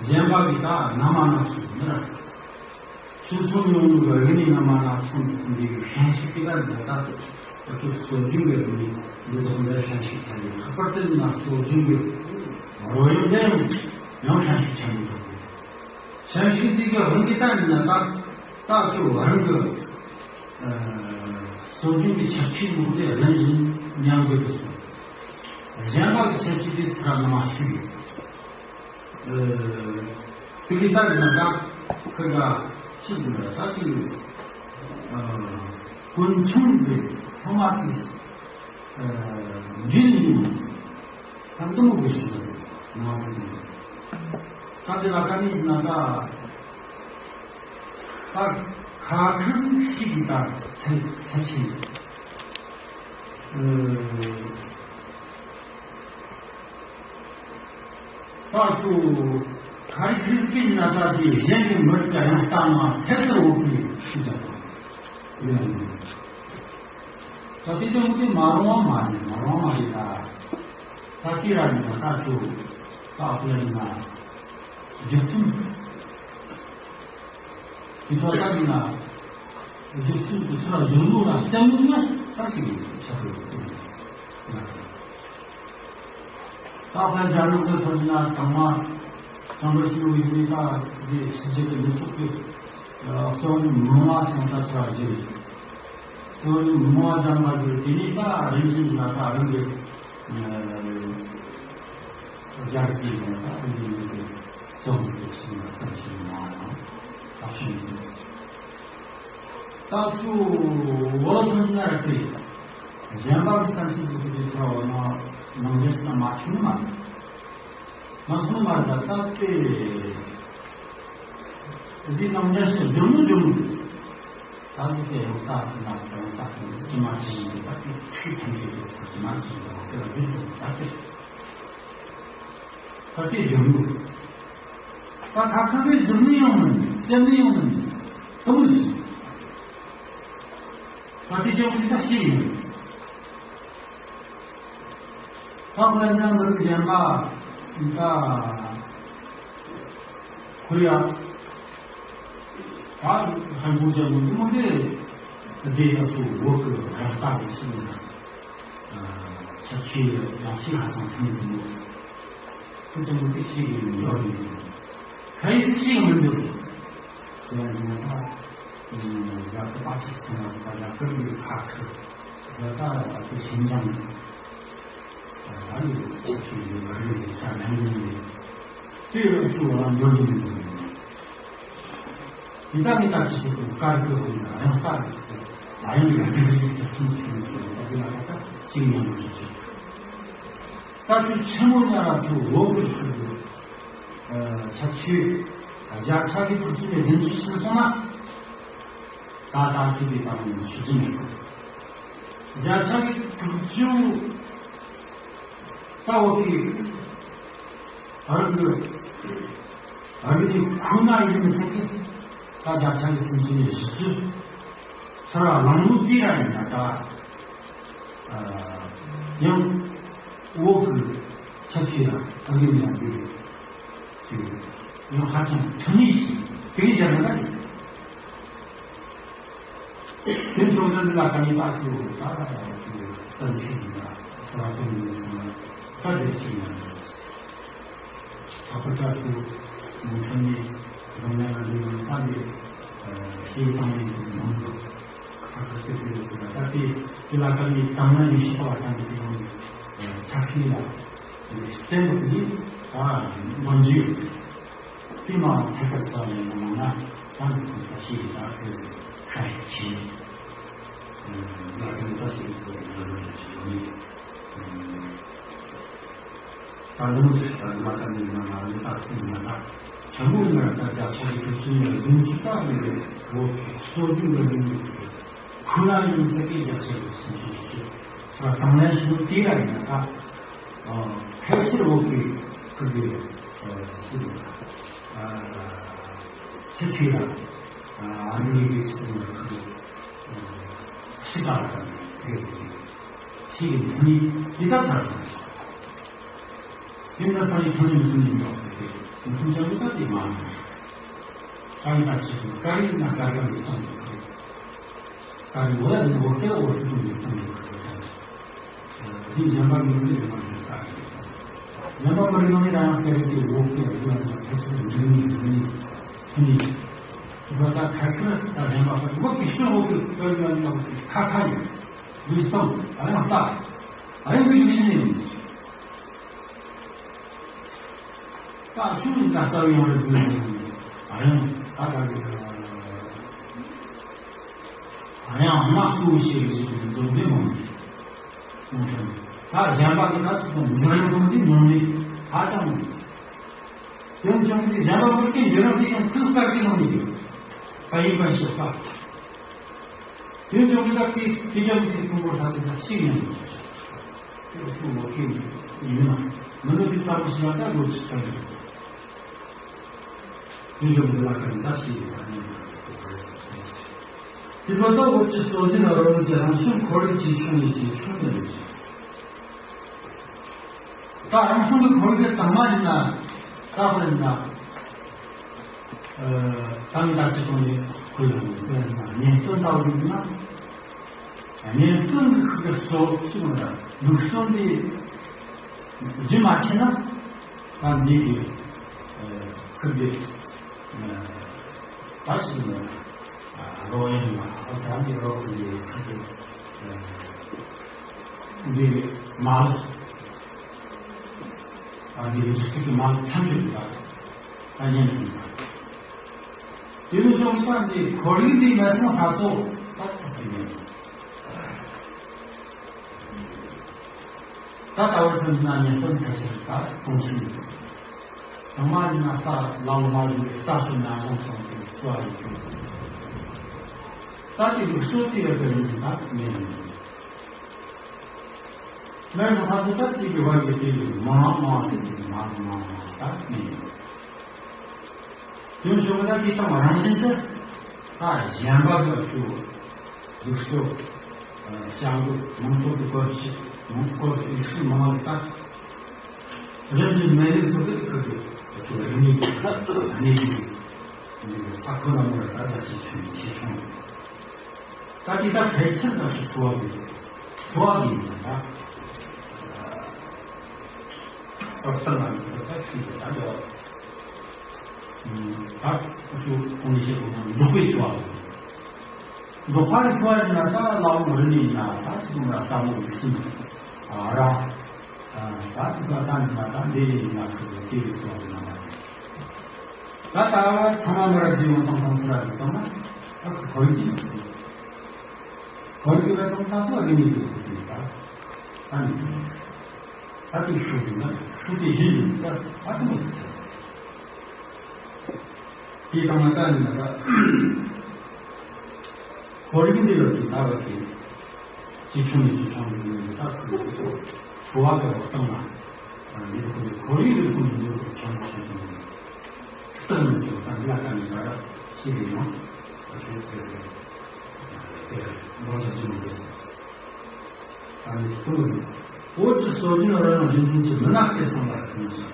གཞན་པ་གི་ད་རྣམ་པ་སྣ་ཚོགས་ནི་ར། ཕྱིར་ཚོང་ཡོང་ནུས་པ་ཡུལ་ནི་རྣམ་པ་སྣ་ཚོགས་འདི་གི་ཤན་ཤུགས་ཀྱི་ད་འདི་ད་ད་ཚོ་སྲོལ་རྒྱུན་གྱི་རིག་གནས་འདི་དག་འདི་ཤན་ཤུགས་ཆེན་པོ། ལྷག་པར་དུ་ན་སྲོལ་རྒྱུན་གྱི་རོལ་དབྱངས་འདི་ཡང་ཡང་ཤན་ཤུགས་ཆེན་པོ་འདུག་ཤན་ཤུགས་འདི་གི་དབང་གིས་ད་ནི་ན་ད་ད་ཚོ་རང་གི་སྲོལ་རྒྱུན་གྱི་ཁྱད་ཆོས་འདུག་སྟེ་རང་བཞིན་ཉམས་དགོས་ཀྱི་སོང་། གཞན་པ་གི་ཁྱད་ཆོས་དེ་ཚུར་མ་ཞུས་ཡོད། དེ་གི་ལྟར་ན་ད་ཁོ་ལ་ཅི་ཟེར་ན་ད་ཅི་ཡོད། ཀུན་མཁྱེན་པའི་ཚང་མ་གིས་འདྲིས་ནས་ད་འདི་མོ་གི་ཞིག་ནང་དུ་ད་དེ་ལ་ཀ་ནི་ན་ད་ད་ཁ་ཁུ་ཞིག་གི་ད་ཚེ་ཚེ་ཆེ། ད་ཁྱོད་ག་རེ་ཁྱོད་སྐད་ན་ད་དེ་གཞན་གྱི་མི་རིགས་ཀྱང་ཡང་ལྟ་ན་ཐད་ཀར་འོག་གི་ཤི་ཀྱང་ཡོད་ནི། ད་དེ་ལྟ་བུ་དེ་མ་རུང་བ་མ་རེད། མ་རུང་བ་མ་རེད། ད་ད་དེ་ར་ནི་ད་ཁྱོད་ད་ཨ་ཕ་ལ་ཡིན་ན་རྒྱུ་མཚན་དེ་ཚོ་ལྟ་ཡིན་ན་རྒྱུ་མཚན་དེ་ཚོ་ལ་རྒྱུ་ལུགས་ལ་བསམ་བློ་ལ་ད་ཅིག་ཆགས་ཡོད། ད་ལྟ་རྒྱ་ནག་གི་ཐོག་ནས་དང་མ་ཁྲོམ་ར་ཞུ་བའི་གནས་སྟངས་དེ་ཕྱི་རྒྱལ་གྱི་མི་ཚོགས་ཀྱི་གཙོ་བོ་མི་མང་ལ་སོང་ད་ཚོར་རྒྱུ། གཙོ་བོ་མི་མང་ལ་སྦྱང་བ་དེ་དེ་ནས་ད་རིམ་བཞིན་ལ་ད་རིམ་གྱིས་རྒྱ་རིགས་ཀྱི་ད་རིམ་བཞིན་གྱི་གཙོ་བོ་གི་ཕྱི་ནས་བསམ་ཤེས་མང་བ་དང་ཐག་ཆོད་ཡིན། ད་ཚུ་འོ་ཐོན་ན་རེད་དེ། གཞན་པ་གི་བསམ་ཚུལ་དེ་དེ་ཚོ་འོ་ན་ནང་འདྲེན་ས་མ་བྱུང་མ། མ་སོང་མ་ད་ད་དེ། འདི་ནང་འདྲེན་ས་ཇོ་མོ་ཇོ་མོ། ད་འདི་དེ་ཡང་ད་ན་ད་ཡང་ད་དེ་མ་བྱུང་ད་དེ་ཚིག་ཐམས་ཅད་དེ་ཚོ་མ་བྱུང་ད་དེ་ལ་འདི་ཚོ་ད་དེ། ད་དེ་ཇོ་མོ། ད་ཁ་ཁ་གི་འཛུལ་ནི་ཡོང་མིན་བཙན་ནི་ཡོང་མིན་དུ་མི་སྲིད། ད་དེ་ཅང་གི་ད་ཤེས་ཡོང་། ད་ཁོ་ལ་ཉམས་པར་གཞན་པ་ད་ཁོ་ཡ། ད་ཧན་གོ་ཅན་མོ་མོ་དེ་དེ་ཡ་སུ་འོག་གི་ར་ལྟ་བུ་ཚུལ་ན་ཆབ་ཆེ་ཡ་ཆེ་ཧ་ཅང་ཐུང་དུ་མོ། ཁོ་ཚོ་མོ་དེ་ཤེས་ཡོང་ཡོད་རེད། ག་ཡི་ཤེས་མི་འདུག་ཡང་ན་ད་རྒྱ་གར་པ་ཀི་སི་ཐན་ལ་རྒྱ་གར་གྱི་ཁ་ཁུ་རྒྱ་གར་ལ་ད་ཤིན་ཅང་ད་ཡི་ཆབ་ཆེ་ཡོད་རེད། ཆ་ནན་ཡིན་རེད། དེ་ཡོད་ཚུལ་ལ་འགྲོ་གི་མི་འདུག་ཡིན་ད་ངས་ད་ཅི་ཞིག་ཏུ་དཀར་གྱི་ཧོ་ཡིན་ན་ཡང་དཀར་གྱི་ལ་ཡང་ཡང་དེ་ཞིག་ཏུ་སུན་ཞིག་ཡོད་ཀྱི་ཡོད་པ་དེ་ལ་ད་ཅིག་ཉམས་སུ་ཆེ། ད་ཁྱོད་ཆེན་མོ་ཉ་ལ་ཁྱོད་འོག་གི་ཁུར་གྱི་ཆབ་ཆུ་རྒྱ་ཆ་གི་ཁུར་ཆུ་ལས་བདེན་ཆུ་ཞིག་སོང་ན། ད་ལྟ་ཁྱོད་ཀྱི་ད་ལོ་ཆུ་ཆེན་མེད་གི། རྒྱ་ཆ་གི་ཁུར་ཆུ་ད་འོག་གི་ཨ་རི་གི་ཨ་རི་གི་ཁུ་ན་ཡིན་མི་ཚད་ཀི། ད་རྒྱ་ཆ་གི་སུན་ཆུ་ནས་ཞི་ཆུ་ཚུར་ལང་ལུགས་དེ་ར་ཡིན་ན་ད། ཡང་འོག་གི་ཆབ་ཆུ་ལ་ཨ་རི་ཡང་དེ་ཅིག་ཡང་ཧ་ཅང་ཐུན་མིན་ཞིག་དེ་རིང་རྒྱ་ནག་ལ་དེ་ཚོ་ལ་ད་ནི་ད་ཚོ་ད་ད་ད་ཚོ་བཙན་ཆུ་ཡིན་ད་ས་ར་ཀུན་ནས་སོང་ན་ད་དེ་ཞིག་ཡང་ད་ཁོ་ད་ཚོ་མོ་ཚོ་ནི་རང་ཉིད་ལ་འདི་ཡང་ད་ནི་ཤེས་བཏང་ནས་མང་དུ། ཁ་ཁ་སེ་སེ་ཡོད་ཀྱི་ལ་ད་དེ་དེ་ལ་ཀ་ནི་དང་ན་ཡུལ་ཤེས་པ་བ་དང་དེ་ཡང་ཆ་ཤས་ལ་བཙན་པོ་དེ་ཨ་མང་ཇི་ཡོད་དེ་མ་ཐད་ཀར་ཚ་ཡིན་ན་མང་ན་ད་འདི་ཁོང་ད་ཤེས་ད་ཁོས་ཁ་ཤས་ཆེ་ལ་ཀ་ནི་ད་ཤེས་ཚོ་ཡོད་ལ་ལ་ཞིག་ཡོད་ནི། ད་ལུང་ཞིག་ད་ལ་ཀ་ནི་ན་ན་ལི་ད་སུ་ན་ད་ཆ་མོ་ན་ད་ཅ་ཆ་གི་ཁྱོད་ཚོ་ཡང་ལུང་ཞིག་ད་ནི་ལོ་སོ་བཅུ་ལ་ལུང་ཁུ་ན་ཡིན་ཚེ་གི་རྒྱ་ཆེ་གི་སུ་ཞིག་ཞིག་ས་དང་ལན་ཞིག་དེ་ར་ཡིན་ན་ད་ཕལ་ཆེར་འོག་གི་ཁུ་གི་སུ་ཡིན་ད་ཆེ་ཆེ་ཡ་ཨ་ནི་གི་སུ་ཡིན་ཁུ་སི་ད་ད་ཟེར་གི་ཤེས་ཀྱི་མི་འདི་ལྟར་ཚར་དང་། དེ་འདྲ་ཚར་ཡི་ཐོན་མི་ཐོན་ཡིན་ཡོད་མི་ཐོན་ཅང་གི་ད་དེ་མ་རེད། ཀ་ཡི་ད་ཆེ་ཀ་ཡི་ན་ཀ་ཀ་མི་ཚང་གི་ཀ་ཡི་འོ་ལ་ནི་འོ་ཀེ་འོ་ཀེ་མི་ཚང་གི་ཀ་ཡི་ད། དེ་གཞན་པ་མི་རིགས་ནི་མ་རེད་ཀ་ཡི་ད། གཞན་པ་མི་རིགས་ནི་ད་ཡང་ཀ་ཡི་དེ་འོ་ཀེ་འོ་ལ་ནི་ཕལ་ཆེར་མི་རིགས་ནི་མི་ཐོན་ཡིན། དེ་ད་ཁ་ཁ་ད་གཞན་པ་འོ་ཀེ་ཤོད་འོ་ཀེ་ཀ་ཡི་ན་ཀ་ཁ་ཁ་ཡིན། ལུས་སྟོང་ཨ་ཡང་ལྟ། ཨ་ཡང་གི་ཡུལ་ཤེས་ནས་ཡིན། ད་ཆུ་ཡིན་ད་རྩ་བའི་ཡོང་རེ་དགོས་ཡིན། ཨ་ཡང་ད་ག་གི་ད་ ཡང་དམག་སྐུ་ཞེས་པའི་ཞིག་ཏུ་འཛོམས་ཏེ་མང་ནས། ད་གཞན་པ་གི་ད་ཚོ་འབྱོར་ཡོང་དུས་ཉུང་ནས་ཧ་ཅང་མང་། དོན་ཆུང་གི་གཞན་པ་ཁོ་ཀྱི་འབྱོར་ཡོང་དུས་ཀྱང་ཐུགས་དཀར་གྱི་ནང་ནས་ཡོད། ད་ཡིན་པ་ཞིག་ད། དོན་ཆུང་གི་ད་ཀི་ཀི་ཅང་གི་ཀུན་པོ་ད་དེ་ད་ཞིག་ཡང་ཡོད། དེ་ཚོ་མོ་ཀི་ཡིན་ན་མི་འདུག་དེ་ལྟ་བུ་ཞིག་ལ་ད་ལོ་ཅིག་ད་ཡོད། དེ་ཚོ་མི་ལ་ཀ་ནི་ད་ཞིག་ཡོད་ད་ནི། དེ་ཚོ་ད་འོ་ཅི་སོ་ཅི་ན་རོ་ཅི་རང་བྱུང་ཁོར་ཡུག་ཅི་ཆུང་ནས་ཅི་ཆུང་ནས་རེད། ད་རང་བྱུང་གི་ཁོར་ཡུག་དང་མ་ཡིན་ན་ད་དཔེར་ན། ཨ་ད་ནི་ད་ཅི་གོང་ནས་ཁོ་ཡང་དཔེར་ན་གཉེན་སྟོན་ལྟ་བུ་ཡིན་ན། གཉེན་སྟོན་གྱི་ཁུག་གི་སོ་ཅི་མ་ད་ལུགས་སྲོལ་འདི་རྒྱུན་མ་ཆད་ན། ད་འདི་གི་ཁུག་གི་ད་ཅི་མ་རོ་ཡིན་ན་ད་འདི་རོ་གི་ཁུག་གི་འདི་མ་ལ། ཨ་འདི་འདི་ཚིག་གི་མ་ཐམས་ཅད་ཀྱི་བདག་ད་ཉན་ཐུབ་པ། དེ་ནི་ཤོག་ལྟ་འདི་ཁོར་ཡུག་འདི་མེད་སོང་ད་ཚོ་ད་ཐུབ་པ་ཉན། ད་ད་བར་ཐོན་ན་ཉན་སྟོན་ཐ་ཆད་ད་གོང་ཆུང་ཡོད། ཚང་མ་ཡིན་ན་ལྟ་ལམ་མ་ཡིན་པའི་ལྟ་སུ་ན་སོང་སོང་གི་གསོ་བ་ཡིན། ད་དེ་ལུགས་སྲོལ་དེ་ཡོད་པའི་རིན་ཆེན་ད་མེད་ཡིན། སྨན་ལ་ཕར་ཚུར་ད་གཅིག་གི་བར་གྱི་དེ་ལས་མང་མང་ཞིག་གིས་མང་མང་མང་ད་མིན། དོན་ཆུང་ད་དེ་དང་རང་བཞིན་དུ་ད་གཞན་པ་ལ་ཆུ་ལུགས་སྲོལ་བྱ་འགུལ་མང་ཚོགས་ཀྱི་སྐོར་ཞིག་མང་སྐོར་ཞིག་ཤུགས་མང་བ་ད་རིམ་བཞིན་མེད་ལུགས་ཚོ་གི་ཁུར་གྱི་ཆུ་རིག་གནས་ཀྱི་ཁ་གནས་ཀྱི་ས་ཁོ་ན་མོར་ད་ད་ཞིག་ཆུ་ཆེ་ཆུང་། ད་དེ་ལྟར་ཕལ་ཆེར་ད་ཞིག་འཚོ་བ་གི་འཚོ་བ་གི་ཡིན་ན་ད། ད་ལྟ་ང་ཚོ་ད་ཤི་ད་འདྲ་བ། ད་ཁོ་ཚོ་གོང་ནས་བཤད་པ་ནང་འབྲོག་པའི་འཚོ་བ་གི། འབྲོག་པ་གི་འཚོ་བ་ཡིན་ན་ད་ལ་ལུང་རི་ནས་ཡིན་ན་ད་ཅི་གོང་ལ་ལྟ་མོ་གི་ཤི་ན་ར། ད་ཅི་ག་ད་ནི་ན་ད་འདི་ནས་ཡིན་ན་ཁོ་ཚོ་སྐྱེ་བའི་འཚོ་བ་གི་ནང་ལ། ད་ལྟ་བ་ཚང་མ་མི་རབས་རྗེས་ཡོང་སྟངས་སྟངས་ཚུལ་ལ་གཟིགས་སྟངས་ན་ད་ཁོར་ཡུག་ཅིག་མི་འདུག་ཁོར་ཡུག་ལ་སྟངས་སྟངས་སུ་རིག་གནས་ཀྱི་ཁོར་ཡུག་ད་ད་ནི་ད་དེ་ཤུགས་ཡིན་ན་ཤུགས་དེ་བཞིན་དུ་ད་ཨ་ཐུ་མ་ཟེར་དེ་དང་ང་ད་ནི་ད་ཁོར་ཡུག་འདི་ལ་དེ་ད་བ་དེ། ཅི་ཆུང་ནས་ཅི་ཆུང་ནས་ཡིན་ད་ཁུ་ཚོ་བ་ག་བ་བཏང་ན་ཡིན་ཁུ་ཁོར་ཡུག་གི་ཁུ་ནས་ཡོད་ཁུ་ཆུང་ཆུང་ནས་སྟག་ནས་ཅུང་ད་ལ་ཀ་ནས་ད་ཤི་རེ་ཡང་ཨ་ཆོས་ཚེ་རེ་དེ་ལོ་ཟ་ཅི་མི་དགོས། ད་ནི་སྟོན་འོ་ཅི་སོ་རྒྱུན་ར་ན་རྒྱུན་འཛིན་གྱི་མི་ནག་ཅེས་ཚང་མ་ལ་ཁུ་ནས་སོ།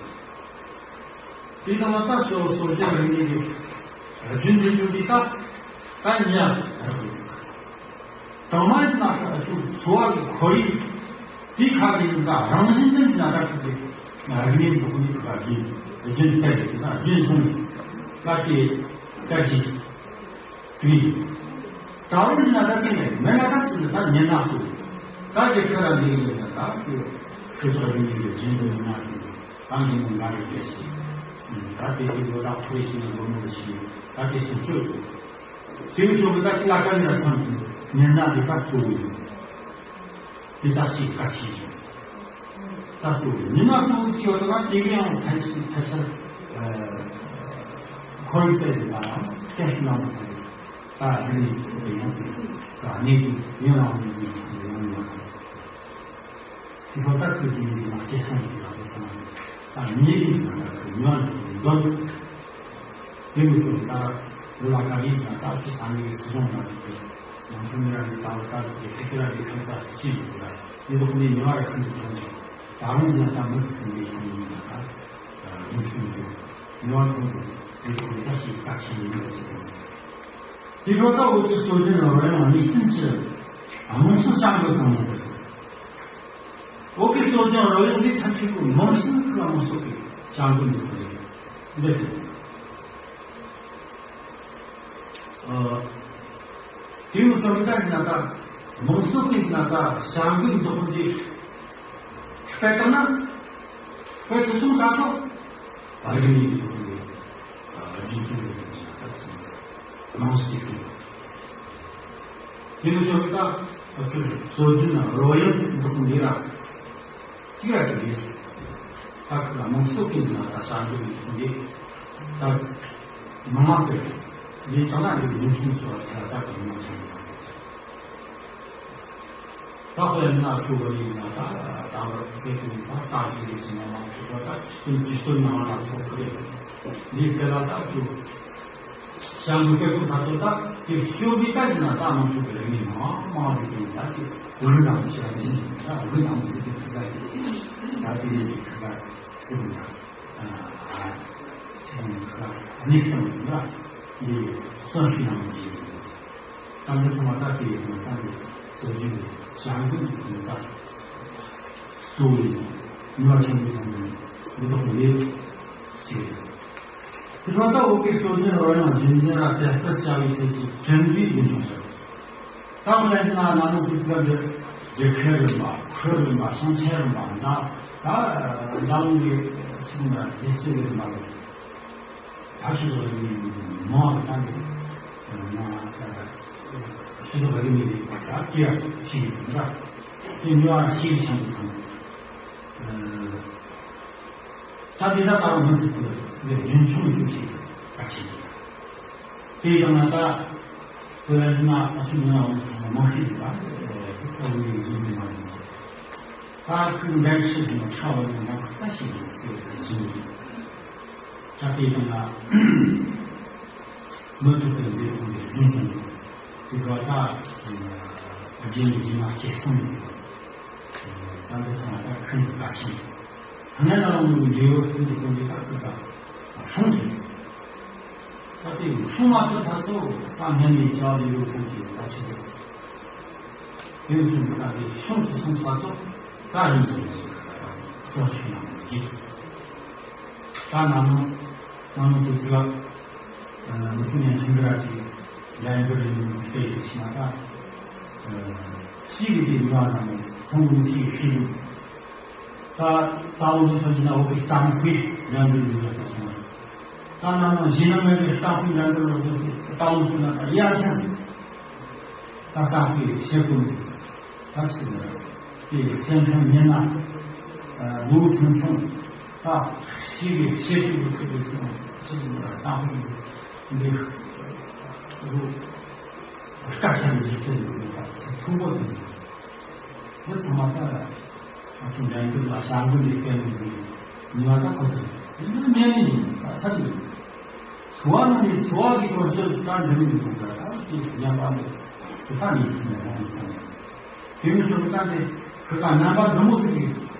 དེ་དང་ལ་ད་ཤོ་སོ་སོ་རིག་གནས་ཀྱི་རྒྱུན་འཛིན་རྒྱུ་འདི་ད་ད་ཉ་ར་དང་མ་ཡིན་ན་ཤ་ཆུ་འཚོ་བ་གི་ཁོར་ཡུག་དེ་ཁག་ལ་ཡིན་ད་རང་བཞིན་ཅན་གྱི་ན་ད་ཤུགས་ཀྱི་རིག་གནས་འདི་ཁོ་ནི་ཁག་གི་རྒྱུན་གཏད་ཡིན་ད་རྒྱུན་བཟུང་ད་ཀྱི་ད་ཀྱི་དེ་ད་རུང་ཡིན་ན་ད་དེ་ནས་མེད་ན་ད་ཅི་ད་ཉན་ན་སུ་ད་ཀྱི་ཁ་ར་འདི་ཡིན་ད་ད་ཀྱི་ཁྱོད་ཚོ་རིག་གནས་ཀྱི་རྒྱུན་དུ་མི་ན་ཞིག་ད་འདི་མོ་ང་རེ་སྐད་ཆ། ད་དེ་དུས་ལོ་རྟག་འཕྲོ་ཡི་ཕྱི་ནས་ལོ་མོ་རེ་ཞིག་ད་དེ་སུ་གཅོད་དགོས། དེའི་ཕྱོགས་ཀྱི་ད་ཅི་ལ་ཀ་ནི་ལ་ཚང་གི་ཉན་ན་དེ་ད་གཙོ་བོ་ཡིན། དེ་ད་ཞིག་ག་ཆེ་ཞིང་། ད་གཙོ་བོ་ཡིན་ན་གཙོ་བོ་ཞིག་ཡོད་ན་དེ་གི་ཡང་ཕལ་ཆེར་ཕལ་ཆེར་ཁོར་ཡུག་དེ་ཡིན་ན་ཡང་སྐད་ཤུགས་ན་མ་ཚང་གི་ད་དེ་ནི་དེ་ཡང་དེ་ད་གནས་དུས་ཡུན་རིང་བ་ཡིན་དུས་ཡང་ཡོད། དེ་ལྟར་ཁོས་དེ་ཉིད་ཀྱི་ནང་སྐྱེ་སོང་གི་ལ་དེ་སོང་བ་ད་ཉེ་རིང་གི་ནང་ལ་ཁོས་ཉོན་དུ་འདོན། དེ་མི་ཚོ་ད་ལོ་ལ་ག་རེ་ཡིན་ན་ད་ཅི་ས་ནས་སྲིད་གཞུང་ལ་ཟེར་ཏེ་ནང་ཆོས་མི་ར་ནས་ད་ལོ་ད་ལོ་དེ་ཁེ་ཁེ་ར་ནས་ཁང་ཚ་ཞིག་ཅི་ཡོད་ལ་དེ་ལོག་ནས་ཉོ་བ་ར་ཁྱིམ་དུ་ཐོན་ཅིག་ད་རུང་ཡང་ད་མི་ཚོ་ཐོན་པའི་ཁྱིམ་ཡིན་ན་ད་ཉོ་ཤུགས་འདུག་ཉོ་བ་ཐོན་དུ་དེ་ལོག་ནས་ད་ཞིག་ད་ཁྱིམ་ཡིན་ལ་ཅི་ཐོན་ཅིག་དེ་ལོ་ད་འུ་ཚོའི་སྲོལ་རྒྱུན་ལ་རོལ་དབྱངས་ནི་སྟིན་ཅི་རེད། དམངས་སྲོལ་བྱ་འགུལ་གང་མང་རེད། བོད་ཀྱི་སྲོལ་རྒྱུན་རོལ་དབྱངས་འདི་ཐམས་ཅད་པོ་མང་སུ་ཁུ་མང་སོགས་ཀྱི་བྱ་འགུལ་འདུག་པ་རེད། འདི་རེད། ཨ། དེའི་སྲོལ་རྒྱུན་ན་ད་མང་སོགས་ཀྱི་ན་ད་བྱ་འགུལ་འདུག་པ་འདི་དཔེ་བཏང་ན་དཔེ་ཆ་གསུམ་ད་ཐོག་ཨ་རི་ནས་འདུག་པ་འདི་ཨ་རྒྱུན་འཁྱོངས་ཡོད་པ་ཞིག་ད་ཚིག་མང་སོགས་ཀྱི། དེ་ནི་ཆོས་ཀྱི་ད་ཁྱོད་སྲོལ་རྒྱུན་རོལ་དབྱངས་འདུག་འདི་ར་གཅིག་ར་གཅིག་རེད། ད་ཁོ་ལ་མང་ཚོགས་ཀྱི་ནང་ད་བྱ་འདུག་འདི་ད་མང་བ་སྟེ། འདི་ཙམ་ན་འདི་ཉུང་ཆུང་ཚོ་ད་ད་ག་མང་ཆེ་ད་ཁོ་ལ་ན་ཁྱོད་བ་ཡིན་ན་ད་ད་བར་སྐད་དུ་ད་ད་ཅི་རེད་ཅི་ན་མང་ཚོགས་ད་ད་ཅི་སྟོན་ཅི་སྟོན་ནང་ལ་ཚོགས་ཀྱི་རེད། འདི་སྐད་ལ་ད་ཁྱོད། བྱ་འགུལ་སྐད་ཤུགས་ཐག་ཆོད་ད་དེ་ཤོད་དུས་ད་ཅི་ན་ད་མང་ཤོས་ཀྱི་རིག་གནས་མང་མང་རིག་གནས་ད་ཅི་འུ་རུ་ནང་བྱས་ནས་ད་འུ་རུ་ནང་མི་དེ་ཁ་ཁ་ད་དེ་རེད་ཁ་ཁ་སེམས་ལ་ཨ་ཚེ་ཁ་ཁ་གནས་སྟངས་ལ་དེ་གསོན་ཤུགས་ནང་གི་ད་འདི་ཚང་མ་ད་དེ་ཡིན་ན་ད་འདི་སྲོལ་རྒྱུན་གྱི་བྱ་འགུལ་གྱི་ད་གཙོ་བོ་ཡིན་ནུས་པ་ཆེན་པོ་ཐོན་ནས་འདི་ཐོག་ལས་བྱས། དེ་ལ་ད་འོ་གི་སྲོལ་རྒྱུན་རོལ་དབྱངས་རྒྱུན་འཛིན་ལ་དེ་ལྟར་བྱ་བའི་ཐད་ཀྱི་དྲན་རྒྱུའི་རྒྱུན་འཁྱོངས་བྱ། ད་མི་ལ་ཡིན་ན་ན་ནོ་ཀུ་ཀ་འདི་རྒྱལ་ཁའི་རིམ་པ། ཁོའི་རིམ་པ། ཤིང་ཆེན་རིམ་པ། ད་ད་འདམ་གྱི་ཁྱིམ་ལ་རྒྱལ་སྤྱི་གི་རིམ་པ་ལ་ད་ཤི་ཟོ་རི་མོ་ད་འདི་ན་ཤི་ཟོ་རི་མི་རིགས་ད་སྐྱེ་ཡ་ཞིག་ཡིན་ད་དེ་ཉོ་བ་ཤི་ཆེན་པོ་དང་། ད་འདི་ད་ད་མི་ཚེ་འདི་རྒྱུན་འཁྱོངས་རྒྱུ་ཞིག་གལ་ཆེ། དེ་ཡང་ན་ད་བོད་ལ་ན་ཨ་ཆུ་ན་འོང་ཚང་མ་ཤེས་ད་ཨ་ནི་ཡིན་གྱི་མ་རེད། ད་ཁོའི་འགན་ཤེས་ཀྱི་ན་ཁྲ་བ་ནི་ང་ཁ་ཤས་ཀྱི་ཚེ་ག་ཅིང་། ད་དེ་ཡང་ན་མི་ཐུབ་པའི་འདི་ཁོང་གི་རྒྱུན་འཁྱོངས་དེ་ག་ད་རྒྱུན་རྒྱུན་མ་སྐྱེ་སོང་། ད་འདི་ཚང་མ་ད་ཁོའི་ག་ཅིང་། ཐ་ན་ང་རང་གི་འབྲས་བུ་ཀུན་གྱི་ཀུན་གྱི་ཀ་ཀུ་ཀ་སྲུང་ཟེར། ད་དེ་སྲུང་མ་ཐུབ་ཐག་ཆོད་ད་ངན་ནས་བྱ་བ་ལས་ཡོད་ཁུལ་གྱི་ད་ཆེ་ཆེ་ཡོད་ཀྱི་ད་དེ་སྲུང་ཐུབ་སྲུང་ཐག་ཆོད་ད་རིམ་གྱིས་གསོ་ཆུ་ནང་གི་ད་ན་ནོ་ན་ནོ་དུ་ཀུ་ཀ་མི་ཆུང་ནས་ཆུང་གི་ར་ཅིག་ལན་འགྲུར་རིང་མོ་སྤེལ་གྱི་ཕྱི་མ་ད་ཤི་གི་དེ་ཉོ་བ་དང་ཁོང་གི་ཤི་གི་ཤི་གི་ད་ད་འོ་ཚོ་ཚོ་ཡིན་ན་འོ་གི་གཏམ་དཔེ་ལན་འགྲུར་ཡོད་པ་སོང་། ད་ན་ནང་གཞི་ནང་མེད་པའི་གཏམ་དཔེ་ལན་འགྲུར་ལོག་ཚོ་ད་འོ་ཚོ་ན་ད་ཡ་ཆ་ད་གཏམ་དཔེ་བྱེད་དགོས་ད་ཟེར་ན་དེ་སེམས་ཁྲལ་མེད་ན་ལོ་ཆུང་ཆུང་ད་ཤི་གི་ཤི་གི་ཁུ་གི་ཁུ་གི་ཁུ་གི་གཏམ་དཔེ་འདི་རུ་སྐད་ཆ་འདི་ཚེ་འདི་ཐུག་པོ་འདི་ཚང་མ་ད། ང་ཚོ་འགྲན་བསྡུར་ལ་བྱ་འགུལ་ལས་སྤེལ་ནས་འདུག་ཉི་མ་ད་ཁོ་ཚོ་ཡིན་ན་ཉན་ནས་ཡིན་ད་ཚར་ཡོད། འཚོ་བ་ནང་ནས་འཚོ་བ་གི་གོ་སྐབས་ད་འགྲིམ་ཡོད་འདུག་ད་ད་དེ་ཉམས་པ་འདུག་དེ་ད་ནས་ཡིན་ན་ཡང་ཡིན་ད་ནས་དེ་མི་ཚོ་ད་དེ་ཁོ་ད་རྣམ་པ་འདི་མོ་ཟིག་གི་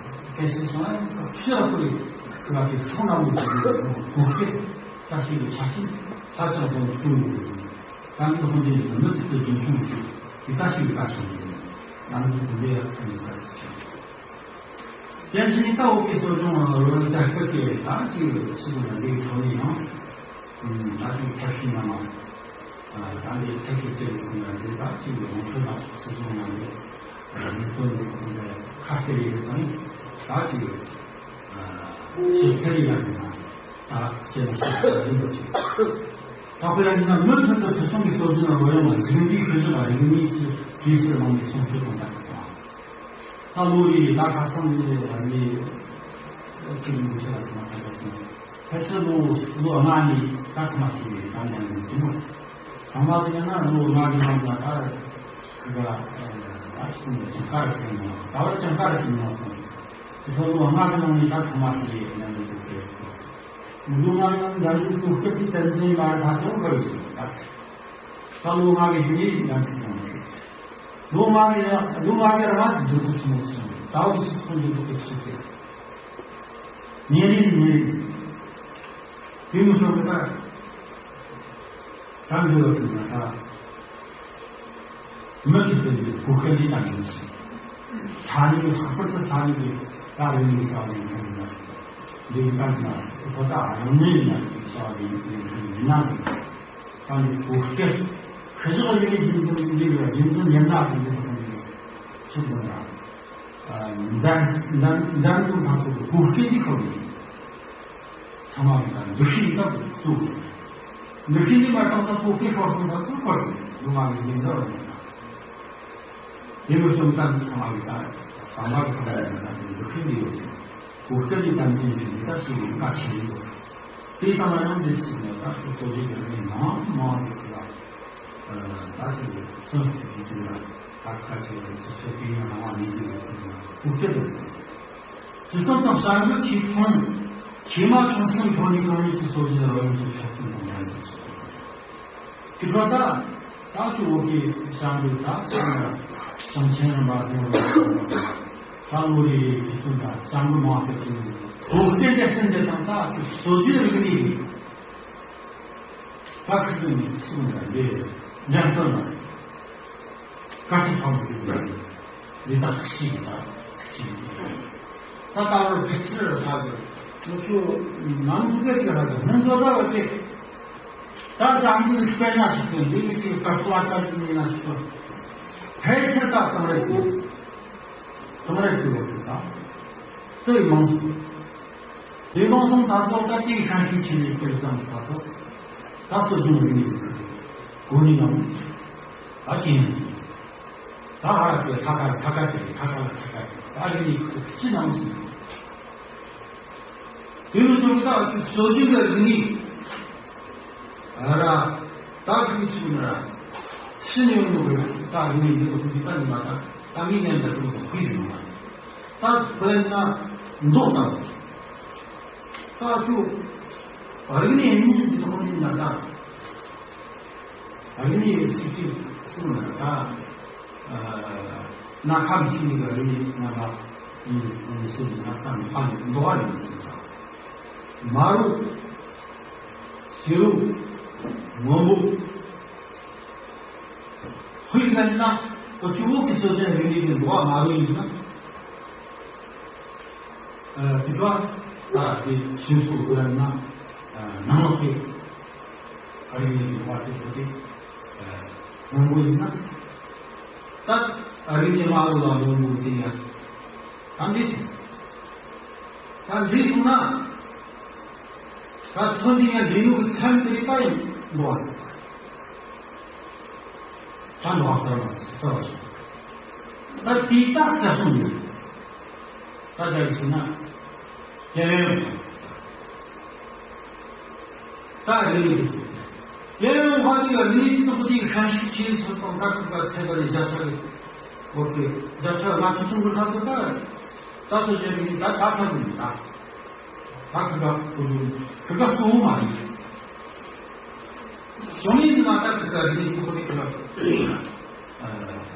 གལ་སྲིད་སོང་ན་ཡང་ཁྱི་ར་ཁོ་ཡི་ཁོ་ལ་དེ་སྲུང་ན་མོ་ཟིག་གི་གོ་སྐབས་ད་ཞིག་གི་ཆ་རྐྱེན་ཧ་ཅང་བཟང་བོ་བསྐྲུན་ཡོད་རེད། ད་ནི་ཁོང་ཚོས་མི་ཚེ་དེ་རྒྱུན་འཁྱོངས་བྱེད་དེ་ལྟ་ཞིག་ལྟ་ཞིག་ཡིན། ང་ཚོ་དེ་འདྲའི་ཡག་ཐོན་ཡོད་པ་ཞིག་བྱེད། རྒྱལ་སྤྱི་ནི་ལྟ་འོག་གི་གཙོ་སྐྱོང་ལ་རོལ་ལ་སྐད་ཀྱི་ད་ཅིག་ཕྱི་ལ་འདི་ཁྲོ་ནི་ཡང་། ད་ཅིག་ཐབས་ཤེས་ནང་ལ། ད་འདི་ཐབས་ཤེས་སྤྱོད་ཀྱི་ཁོང་ལ་འདི་ད་ཅིག་ཡོང་ཆོག་ལ་སྲིད་སྐྱོང་ལ་འདི། མི་ཚོ་འདི་ཁོང་ཚོ་ཁ་གཏད་ཡོད་དང་ད་ཅིག་ཞིབ་ཕྲ་ཡིན་ན་ད་ཅེས་ན་ཞིབ་ཕྲ་ཡིན་པ་ཅིག་ད་དཔེར་ན་མུ་མཐུད་དུ་ཕུལ་བྱུང་གི་སྲོལ་རྒྱུན་ལ་རོལ་དབྱངས་ལ་རྒྱུན་མཐུད་ཤུལ་བཞག་པ་རིག་གནས་ཀྱི་དུས་སུ་རང་གི་སྲུང་སྐྱོབ་དང་ལྡན་པ་དང་། ད་ལོ་རེ་རེ་ད་ཁ་སང་ནས་ལ་ནི་ཅིག་མི་ཆེ་བ་ཞིག་མ་ཐག་པ་ཞིག་ཕལ་ཆེར་ལོ་ལོ་ལྔ་ནས་ད་ཁ་མ་ཞིག་རེད་ད་ཉམས་ནས་དུ་མ་ཚང་མ་དེ་ཡང་ན་ལོ་ལྔ་གི་ནང་ལ་ད་ཁུ་ག་ད་ཅིག་ནས་ཅང་ཀ་ར་ཅིག་ནས་ད་བར་ཅང་ཀ་ར་ཅིག་ནས་དེ་ཚོ་ལོ་ལྔ་གི་ནང་ནས་ད་ཁ་མ་ཞིག་རེད་ཉམས་ནས་དུ་ཁེལ། ལོ་ལྔ་ནང་འདམ་རྒྱུ་གཏོར་སྐབས་ཀྱི་བསྟན་འཛིན་མ་རེད་ད་དུང་དགོས་ཡོད་ད། ད་ལོ་ལྔ་གི་རྗེས་ནས་འདམ་རྒྱུ་ཡོང་གི་ལོ་ལྔ་གི་ཡང་ལོ་ལྔ་གི་རང་འགྱུར་ལྡོག་ཆེན་མོ་སོང་ད་འོག་གི་ཚོགས་འགྱུར་ལྡོག་གི་ཚུལ་དེ། ཉེ་རིང་ཉེ་རིང་། དེ་མི་ཤོར་གི་ད། ད་འདི་བ་དེ་ན་ད། མི་གི་དེ་ནི་གོ་སྐལ་འདི་དང་ཡིན་ཞིང་། ས་གནས་ལྷག་པར་དུ་ས་གནས་ཀྱི་ད་རིང་གི་བྱ་བ་ཡིན་ཁྱོད་ཡིན་ན། འདི་གི་ད་ན་ཁོ་ད་རང་ཉིད་ཡིན་ན་བྱ་བ་ཡིན་ཡིན་ཁྱོད་ཡིན་ན། ད་ནི་གོ་སྐལ་ཁ་ཕྱོགས་ཡིན་ནི་ཡིན་དུ་འདི་གི་ཡིན་དུ་ཉན་ན་དེ་འདི་ཁོ་ནི་ཆུ་དགོས་ན། འདམ་འདམ་འདམ་དུ་ང་ཚོ་གི་གོ་སྐལ་འདི་ཁོ་ནི། ཚང་མ་གི་ད་འདུ་ཤེས་ཡིན་ན་བཙུགས། འདུ་ཤེས་འདི་མ་བཏང་ན་གོ་སྐལ་ཤོར་སོང་ད་བཙུགས་དགོས་རེད་ལུང་མ་ཡིན་མིན་འདོར་མེད་ན། དེ་མི་སོང་ཙང་ཚང་མ་གི་ད་ཟམ་པ་གི་ཐོག་ནས་ད་འདི་འདུག་ཁྱོད་འདི་ཡོད་ཀྱི་གོ་སྐབས་ཀྱི་གཏམ་རྒྱུད་འདི་འདི་ལྟར་ཞིག་ཡིན་ཁ་ཆེ་ཡིན་འདུག་དེ་ལྟ་ན་ཡང་འདི་ཞིག་ནས་ད་ཁོ་སོ་སོའི་གི་རིག་གནས་མང་མང་གི་ཁུ་ལ་ད་ཅིག་སོན་ཟིན་གྱི་དུས་ལ་ད་ཁ་ཆེ་བའི་ཚོ་ཚོ་དེ་ཡང་རང་དབང་མི་འདུག་གོ་སྐབས་འདི་སྤྱི་ཚོགས་དང་གསར་འགྱུར་ཆེ་ཆུང་ཆེ་མ་ཆུང་གསུམ་ཐོག་ནས་གང་ཡིན་གྱི་སོ་སོའི་རང་ཡུལ་གྱི་ཆ་རྐྱེན་དང་འགལ་འདུག་དེ་འཕྲོ་ད་ད་ཆུ་བོ་གི་བྱང་བུ་ད་ཆུ་ན་ཞིང་ཆེན་རིམ་པ་དེ་བོ་ད་ལོ་རེ་རེ་གི་དུས་ད་བྱང་བུ་མང་དུ་ཕྱིན་ནས་བོད་བསྟན་དེ་བསྟན་དེ་དང་ད་ཆུ་སོ་སོའི་རིག་གནས་ཀྱི་ད་ཁུ་ཚུ་ནས་ཆུ་ན་ལས་འཇམ་སྟོན་ན། དཀའ་ཐུབ་ཕམ་གྱི་ཡོད་པའི་ལས་དག་ཤིག་དང་ཚིག་ཅིག་ད་ལྟ་བར་ཕལ་ཆེར་ལྷག་གི་ང་ཚོ་ནང་འཛུགས་ཀྱི་ལྷག་གི་སྔོན་འགྲོ་ལྟ་བ་སྟེ། ད་བཟང་པོའི་དཔེར་ན་ཞིག་ཏུ་འདི་ལས་ཀྱི་བཀའ་སློབ་ལྟ་བུ་ཡིན་ན་ཞིག་ཏུ་ཕལ་ཆེར་ད་གཏོང་རེས་ཀྱི་གཏོང་རེས་ཀྱི་ཡོད་པ་དང་། དེ་ཡི་མང་ཚོགས་དེ་མང་སོང་ད་ཐོག་ད་ཅིག་ཤང་ཤིང་ཆེ་ནས་སྤེལ་བཏང་ད་ཐོག་ད་སོ་སོའི་མི་གོ་ནི་ཡང་ད་ཅི་ཡིན། ད་ཧ་ཅེ་ཁ་ཁ་ཁ་ཁ་ཅེ་ཁ་ཁ་ལ་ཁ་ཁ་ཅེ་ད་རེ་ནི་ཅི་ནང་སྲིད། དེ་ནི་ཚོ་ད་སོ་སོའི་གི་རིག་གནས་ར་ད་གི་ཆུ་ན་ཤི་ནི་ཡོང་ནོ་གི་ད་རིག་གནས་འདི་ཚོ་གི་ད་ནི་མ་ད་ད་མི་ངན་ད་དུ་ཁུལ་ཡོང་ན་ད་དཔེར་ན་མདོག་དང་ད་ཆུ་རིག་གནས་གཉིས་ཀྱི་ཐོག་ནས་ན་ད། ཨ་ནི་ཚིག་གཅིག་གསུངས་ན་ད། སྣ་ཁ་མི་གཅིག་གཉིས་ཀ་རེ་རྣམ་པ་ཡིན་ཡིན་ཟེར་ན་ད་ནི་ཕ་ནི་འདོ་བ་ཡིན་ཟེར་ན། མ་རུ། སི་རུ། སྔོན་པོ། ཧུས་ལན་ན་ཨོ་ཆུ་འོག་གི་སོ་སོའི་རིག་གནས་ཀྱི་འདོ་བ་མ་རུ་ཡིན་ན། དེ་ཚོ་ད་དེ་ཞིང་སོགས་དགོས་ན་ནང་ལོགས་ཀྱི་ཨ་རི་ནས་ཡོང་བ་དེ་ཚོ་དེ་སྔོན་པོ་ཡིན་ན་ད་ཨ་རི་ནས་མ་ལོ་ལ་ལོ་ལོ་དེ་ཡང་ད་འདི་ད་འདི་སོང་ན་ད་ཚོ་འདི་ཡང་འདི་ནུ་གི་མཚམས་དེ་ད་ཡང་འགྲོ་བ་ད་འགྲོ་བ་ཟེར་བ་ཟེར་བ་ད་དེ་ད་ཚ་སོང་ཡོད། ད་ལྟ་ཡིན་ན། རྒྱལ་ཡོངས། ད་རེད། རྒྱལ་ཡོངས་ཧ་ཅི་ལ་མི་རིགས་སོགས་དེའི་ཧྲན་ཤུགས་ཆེ་ཚོད་དང་ད་ཁུ་ག་ཚད་པ་ནས་བརྒྱ་ཆ་གི་འོ་ཁེ་བརྒྱ་ཆ་ལྔ་བཅུ་སུམ་ཅུ་ལྷག་ཏུ་ད་ད་སོ་བརྒྱ་གི་ད་ད་ཐམ་གི་ད་ད་ཁུ་ག་ཁུ་ག་གཙོ་བོ་མ་རེད། ཞོ་ནི་ནི་ང་ད་ཁུ་ག་རེད་ཁུ་ག་རེད་ཁུ་ག་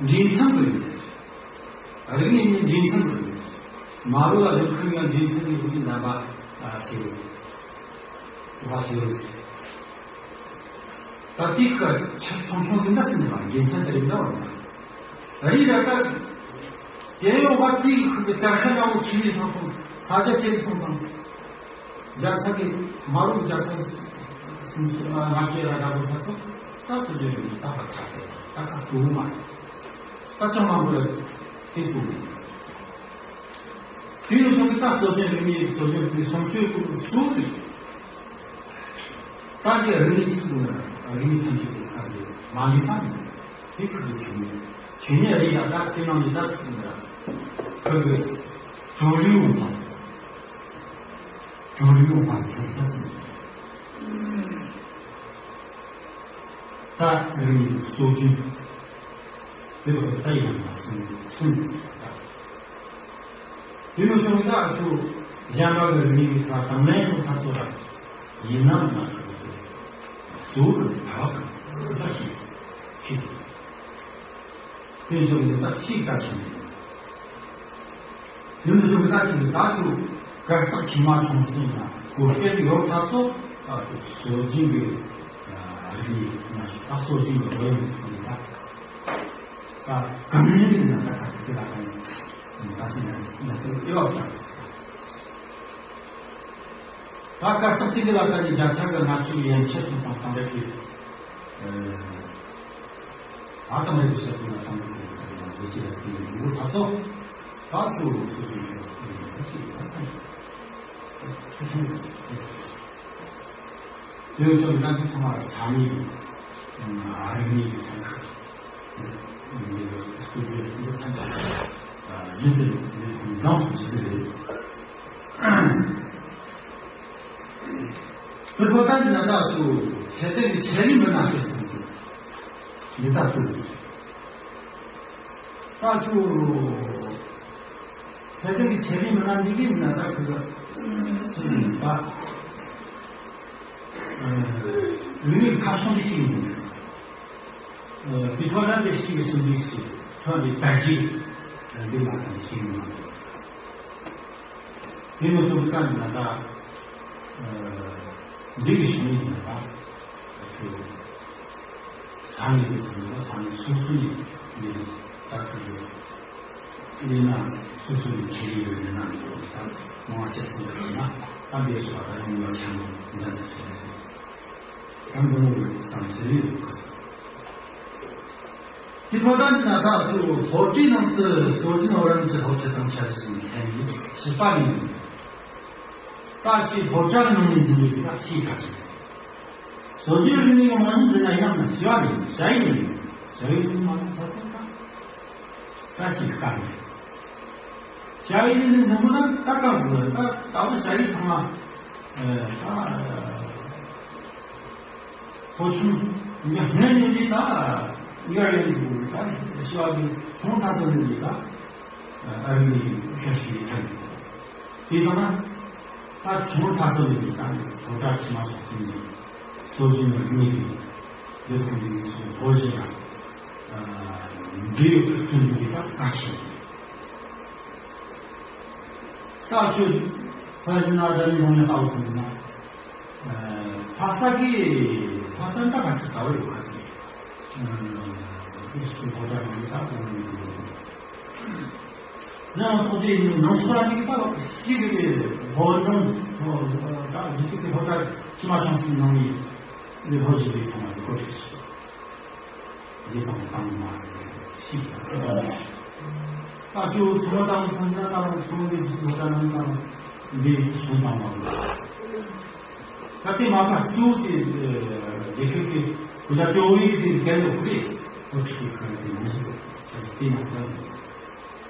འདྲེན་མཚམས་གི་རེད། རིག་གནས་ནི་འདྲེན་མཚམས་རེད། མ་རུ་ལ་རིག་ཁུལ་ཡང་འདྲེན་མཚམས་ཀྱི་ལུགས་ཀྱི་རྣམ་པ་ཞིག་རེད། བ་ཞིག་རེད། ད་ལྟའི་ཁ་ཆ་ཆུང་ཆུང་ཟིན་ད་ཟིན་པ་འདྲེན་མཚམས་དེ་རིག་འདྲ་བ་རེད། རིག་ར་ད་རྒྱལ་ཡོངས་བ་དེའི་ཁུལ་གྱི་དར་ཤ་འདྲ་བོ་ཆེ་བའི་སོང་སོང་ས་ཆ་ཆེ་སོང་སོང་། རྒྱལ་ས་གི་མ་རུ་རྒྱལ་ས་སུམ་ཅུ་ལྔ་བརྒྱ་ར་འདྲ་བོ་ད་ཚོ་ད་སུ་ཇེ་རིག་ད་བར་ཆ་དེ་ད་ཁ་ཆུང་མ་རེད། ད་ཅང་མང་པོ་རེད། དེ་སུ་རེད། དེ་ཡོད་སོང་གི་ད་སོ་ཇེ་རིག་གནས་སོ་ཇེ་རིག་གནས་སོང་ཆོས་ཀུན་སུ་རེད། ད་དེ་རིག་གནས་ཆེན་པོ་ན་རིག་གནས་ཐམས་ཅད་ཀྱི་ཁ་ལས་མ་ལུས་ས་མེད། དེ་ཁུ་གི་ཆུང་ནས་ཆེ་ནས་རེད་ཡ། ད་དེ་ནང་ནས་ད་ཁུ་གི་ཁུ་གི་ཇོ་ལུའི་འོང་དང་ཇོ་ལུའི་འོང་དང་ཚན་ཁ་ཚན་ད་རིག་གནས་སྲོལ་རྒྱུན་དེ་ལ་ད་ཡང་ན་སུན་སུན་ད། དེ་ནས་བྱུང་བའི་ད་ཚོ་གཞན་པ་གི་རིག་གནས་ཀྱི་ཚ་དང་ལེན་དུ་ཐག་ཚོད་ར་ཡིན་ནམ་ན་གཙོ་བོ་གི་ད་བ་དང་ད་ཤེས་ཤེས་དེ་བྱུང་བའི་ད་ཤེས་ད་ཆེན་པོ་དེ་ནས་བྱུང་བའི་ད་ཆེན་པོ་ད་ཚོ་གར་སྟེགས་ཆེ་མ་ཆུང་སོང་ན་གོ་སྐལ་ཡོད་ཐག་ཚོད་ད་ཚོ་སྲོལ་རྒྱུན་གྱི་རིག་གནས་ན་ད་སྲོལ་རྒྱུན་གྱི་རོལ་དབྱངས་ཀྱི་ད། ད་གང་ཡིན་ན་ད་ད་དེ་ལ་ད་ད་ཅི་ན་ད་དེ་ཨེ་བ་ད། ད་ག་སྟག་དེ་ལ་ད་ནི་རྒྱ་ཆ་གི་ང་ཚོའི་ཡན་ཆད་སོང་དང་དང་རེད་དེ། ཨ་དང་རེད་དེ་ཤ་དེ་ལ་དང་རེད་དེ་ད་ནི་ང་ཚོའི་ཅི་ལ་དེ་ཡིན་འགྲོ་ད་ཚོ། ད་ཚོ་ཚོ་དེ་ཡིན་ད་ཞིག་ད་ད་ཞིག་ད་ཞིག་ད་ཞིག་། དེ་ཚོ་ནང་གི་ཚང་མ་ས་མིག་ཨ་རི་མིག་ཚང་ཁ་སྐུ་བཞུགས་འདི་ རྒྱུ་དེ་ལས་ཀུན་བཟང་དུ་བྱེད་ཀྱི་རེད། དེ་ཁོ་ཐག་གི་ན་ད་སུ་ཆེ་དེ་གི་ཆེ་རིམ་མི་སྣ་ཞིག་སོང་གི་འདི་ད་སུ་ད་སུ་ཆེ་དེ་གི་ཆེ་རིམ་མི་སྣ་འདི་གི་ན་ད་ཁོ་ད་ལུས་ཁ་སང་གི་ཞིག་ཡིན། དེ་ཐོག་ལ་དེ་ཞིག་གི་སུ་འདི་ཞིག་ཐོག་ནས་ད་ཅི་འདི་ལ་དང་ཞིག་ཡིན། དེ་ནས་ཚོགས་ཀྱི་ན་ད་འདི་གི་ཞིག་ཡིན་ན་ད་ཁྱོད། ས་གནས་ཀྱི་དོན་དུ་ས་གནས་སོ་སོ་ནས་ཡིན་ལྟར་དུ་ཡོད། ཡིན་ན་སོ་སོ་ནས་ཆེད་ཡོད་ཡིན་ན་ཡོད་ལྟར་མང་ཆེ་སུ་ཡོད་ན་ཨ་འདིའི་སོ་ད་ཡོང་ཡོད་ཆེན་པོ་འདྲ་ནས་ཆེ་ནས་ད་མགོ་ནོར་བའི་བསམ་ཚུལ་ཡོད་གི། དེ་ཁོ་ད་ནི་ན་ད་ཚུ་སློབ་གྲྭའི་ནང་དུ་སྲོལ་རྒྱུན་འོ་རམ་གྱི་སློབ་ཁྲིད་དང་འཆར་གཞི་འཐེན་ཡིན་ཞིབ་པ་ཡིན། ད་ཅིག་སློབ་གྲྭ་གི་ནང་ནས་འཛིན་པའི་ད་ཤེས་ཁ་ཅིག་སྲོལ་རྒྱུན་རིག་གནས་ཀྱི་མ་ཎི་འདི་ན་ཡང་ན་ཞི་བ་ཡིན་ཞ་ཡི་ཡིན་ཞ་ཡི་ཡིན་མ་ལ་ཚ་ཐོན་ད་ད་ཅིག་དཀའ་ངལ་ཞ་ཡི་ཡིན་འཛིན་པོ་ན་ད་དཀའ་དགོས་ད་ད་བུ་ཞ་ཡི་ཚང་མ་ད་ཚོ་ཆུང་ཉ་སྔོན་ནས་འདི་ད་ཡར་ཡོང་དགོས་ད་ཞི་བ་གི་ཆུང་ཐག་ཏུ་ནས་འདི་ད་ཨ་རི་ཤ་ཤི་ཐན་དེ་ད་ན། ད་ཁྱོད་ཐག་ཏུ་ནས་ད་ཐོག་ཐག་ཕྱི་མ་སོགས་ཀྱི་སྲོལ་རྒྱུན་རིག་གནས་ཀྱི་ལས་ཁུངས་ཀྱི་སོགས་སློབ་གཞི་ལ་འབྲེལ་ཡོད་ཁུལ་ཚུན་གྱི་ད་ཁ་ཆེ་ད་ཁྱོད་ཕ་ཡི་ན་ད་ནི་ནང་ནས་ལྟ་བུ་སོང་ན་ལྷ་ས་གི་ལྷ་ས་འདྲ་ག་ཚོད་ད་བར་ཡོད་ཁ་ཚོད་ཨུ་སུ་ཐོག་ཐག་ནང་ནས་ད་གོང་ནས་ཡོད། ནང་སོག་དེ་ནང་སོག་ར་ནི་ད་ཤི་གི་རེད། ཧོ་ནང་ད་ཇི་ཏི་གི་ཧོ་ད་ཕྱི་མ་ཤང་སི་ནང་ནི་ནི་ཧོ་ཇི་ལི་ཐང་ལ་གོ་ཐིག་སོ་ལི་ཐང་ཐང་མ་ཤི་ད་ཅོ་ཚོ་ད་ཐང་ན་ད་ཚོ་གི་ཇི་ཧོ་ད་ནང་ད་འདི་སོང་ད་མ་ད་དེ་མ་ད་ཚོ་དེ་རྒྱལ་ཁབ་ཀྱི་གུ་ད་ཅོ་ཡི་དེ་གལ་ཡོད་རེད། ཧོ་ཅི་གི་ཁང་དེ་མ་ཤི་ད་དེ་མ་ད།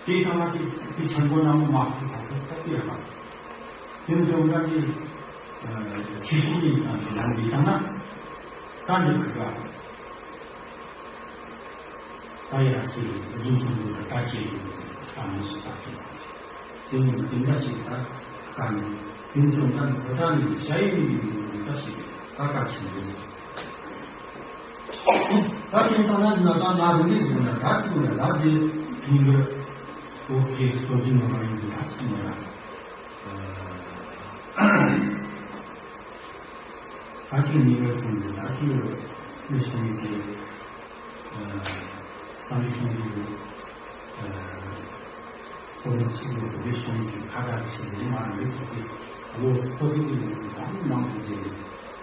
དེའི་ཐང་ལ་དེ་དེ་ཆེན་པོ་ནང་མ་ཁུ་ཐག་ཐག་ཐག་དེ་ཡོད་པ། དེ་ནི་ཚོ་ང་དེ་ཆེ་ཆུང་ཡིན་ཙང་དེ་ནང་འདི་ཙང་ན་ད་འདི་ཁུ་ག་ད་ཡ་སི་རིན་ཆེན་པོ་ད་ལྟ་ཅེས་ཡོད་ད་མི་སུ་ད་དེ་དེ་ནི་དེ་འདྲ་ཞིག་ད་ད་ནི་དེ་ནི་ཚོ་ང་ནི་ཁོ་ད་ནི་ཤ་ཡི་མི་ཡིན་ད་ཞིག་ད་ད་ཆེན་པོ། ད་དེ་ལྟ་ན་ན་ད་ན་རིག་གནས་ཟེར་ན་ད་ཅིག་ན་ད་དེ་ཐིང་གི་བོད་ཀྱི་སྲོལ་རྒྱུན་ནང་ཡོད་པའི་ད་ཅིག་ན་ད་ཅིག་ཉེ་བའི་སོང་ནས་ད་ཅིག་ནས་སོང་ནས་ཀྱི་བསམ་བློ་གཏོང་རྒྱུ་ཡོད། ཁོ་མོ་ཚིག་ཡོད་པའི་གཞུང་གི་ཁ་བརྡ་བྱེད་ནས་མ་འདི་ཚོགས་པའི་བློ་ཚོགས་པའི་གི་ལུགས་ཀྱི་ད་ནི་ནང་དུ་བྱས་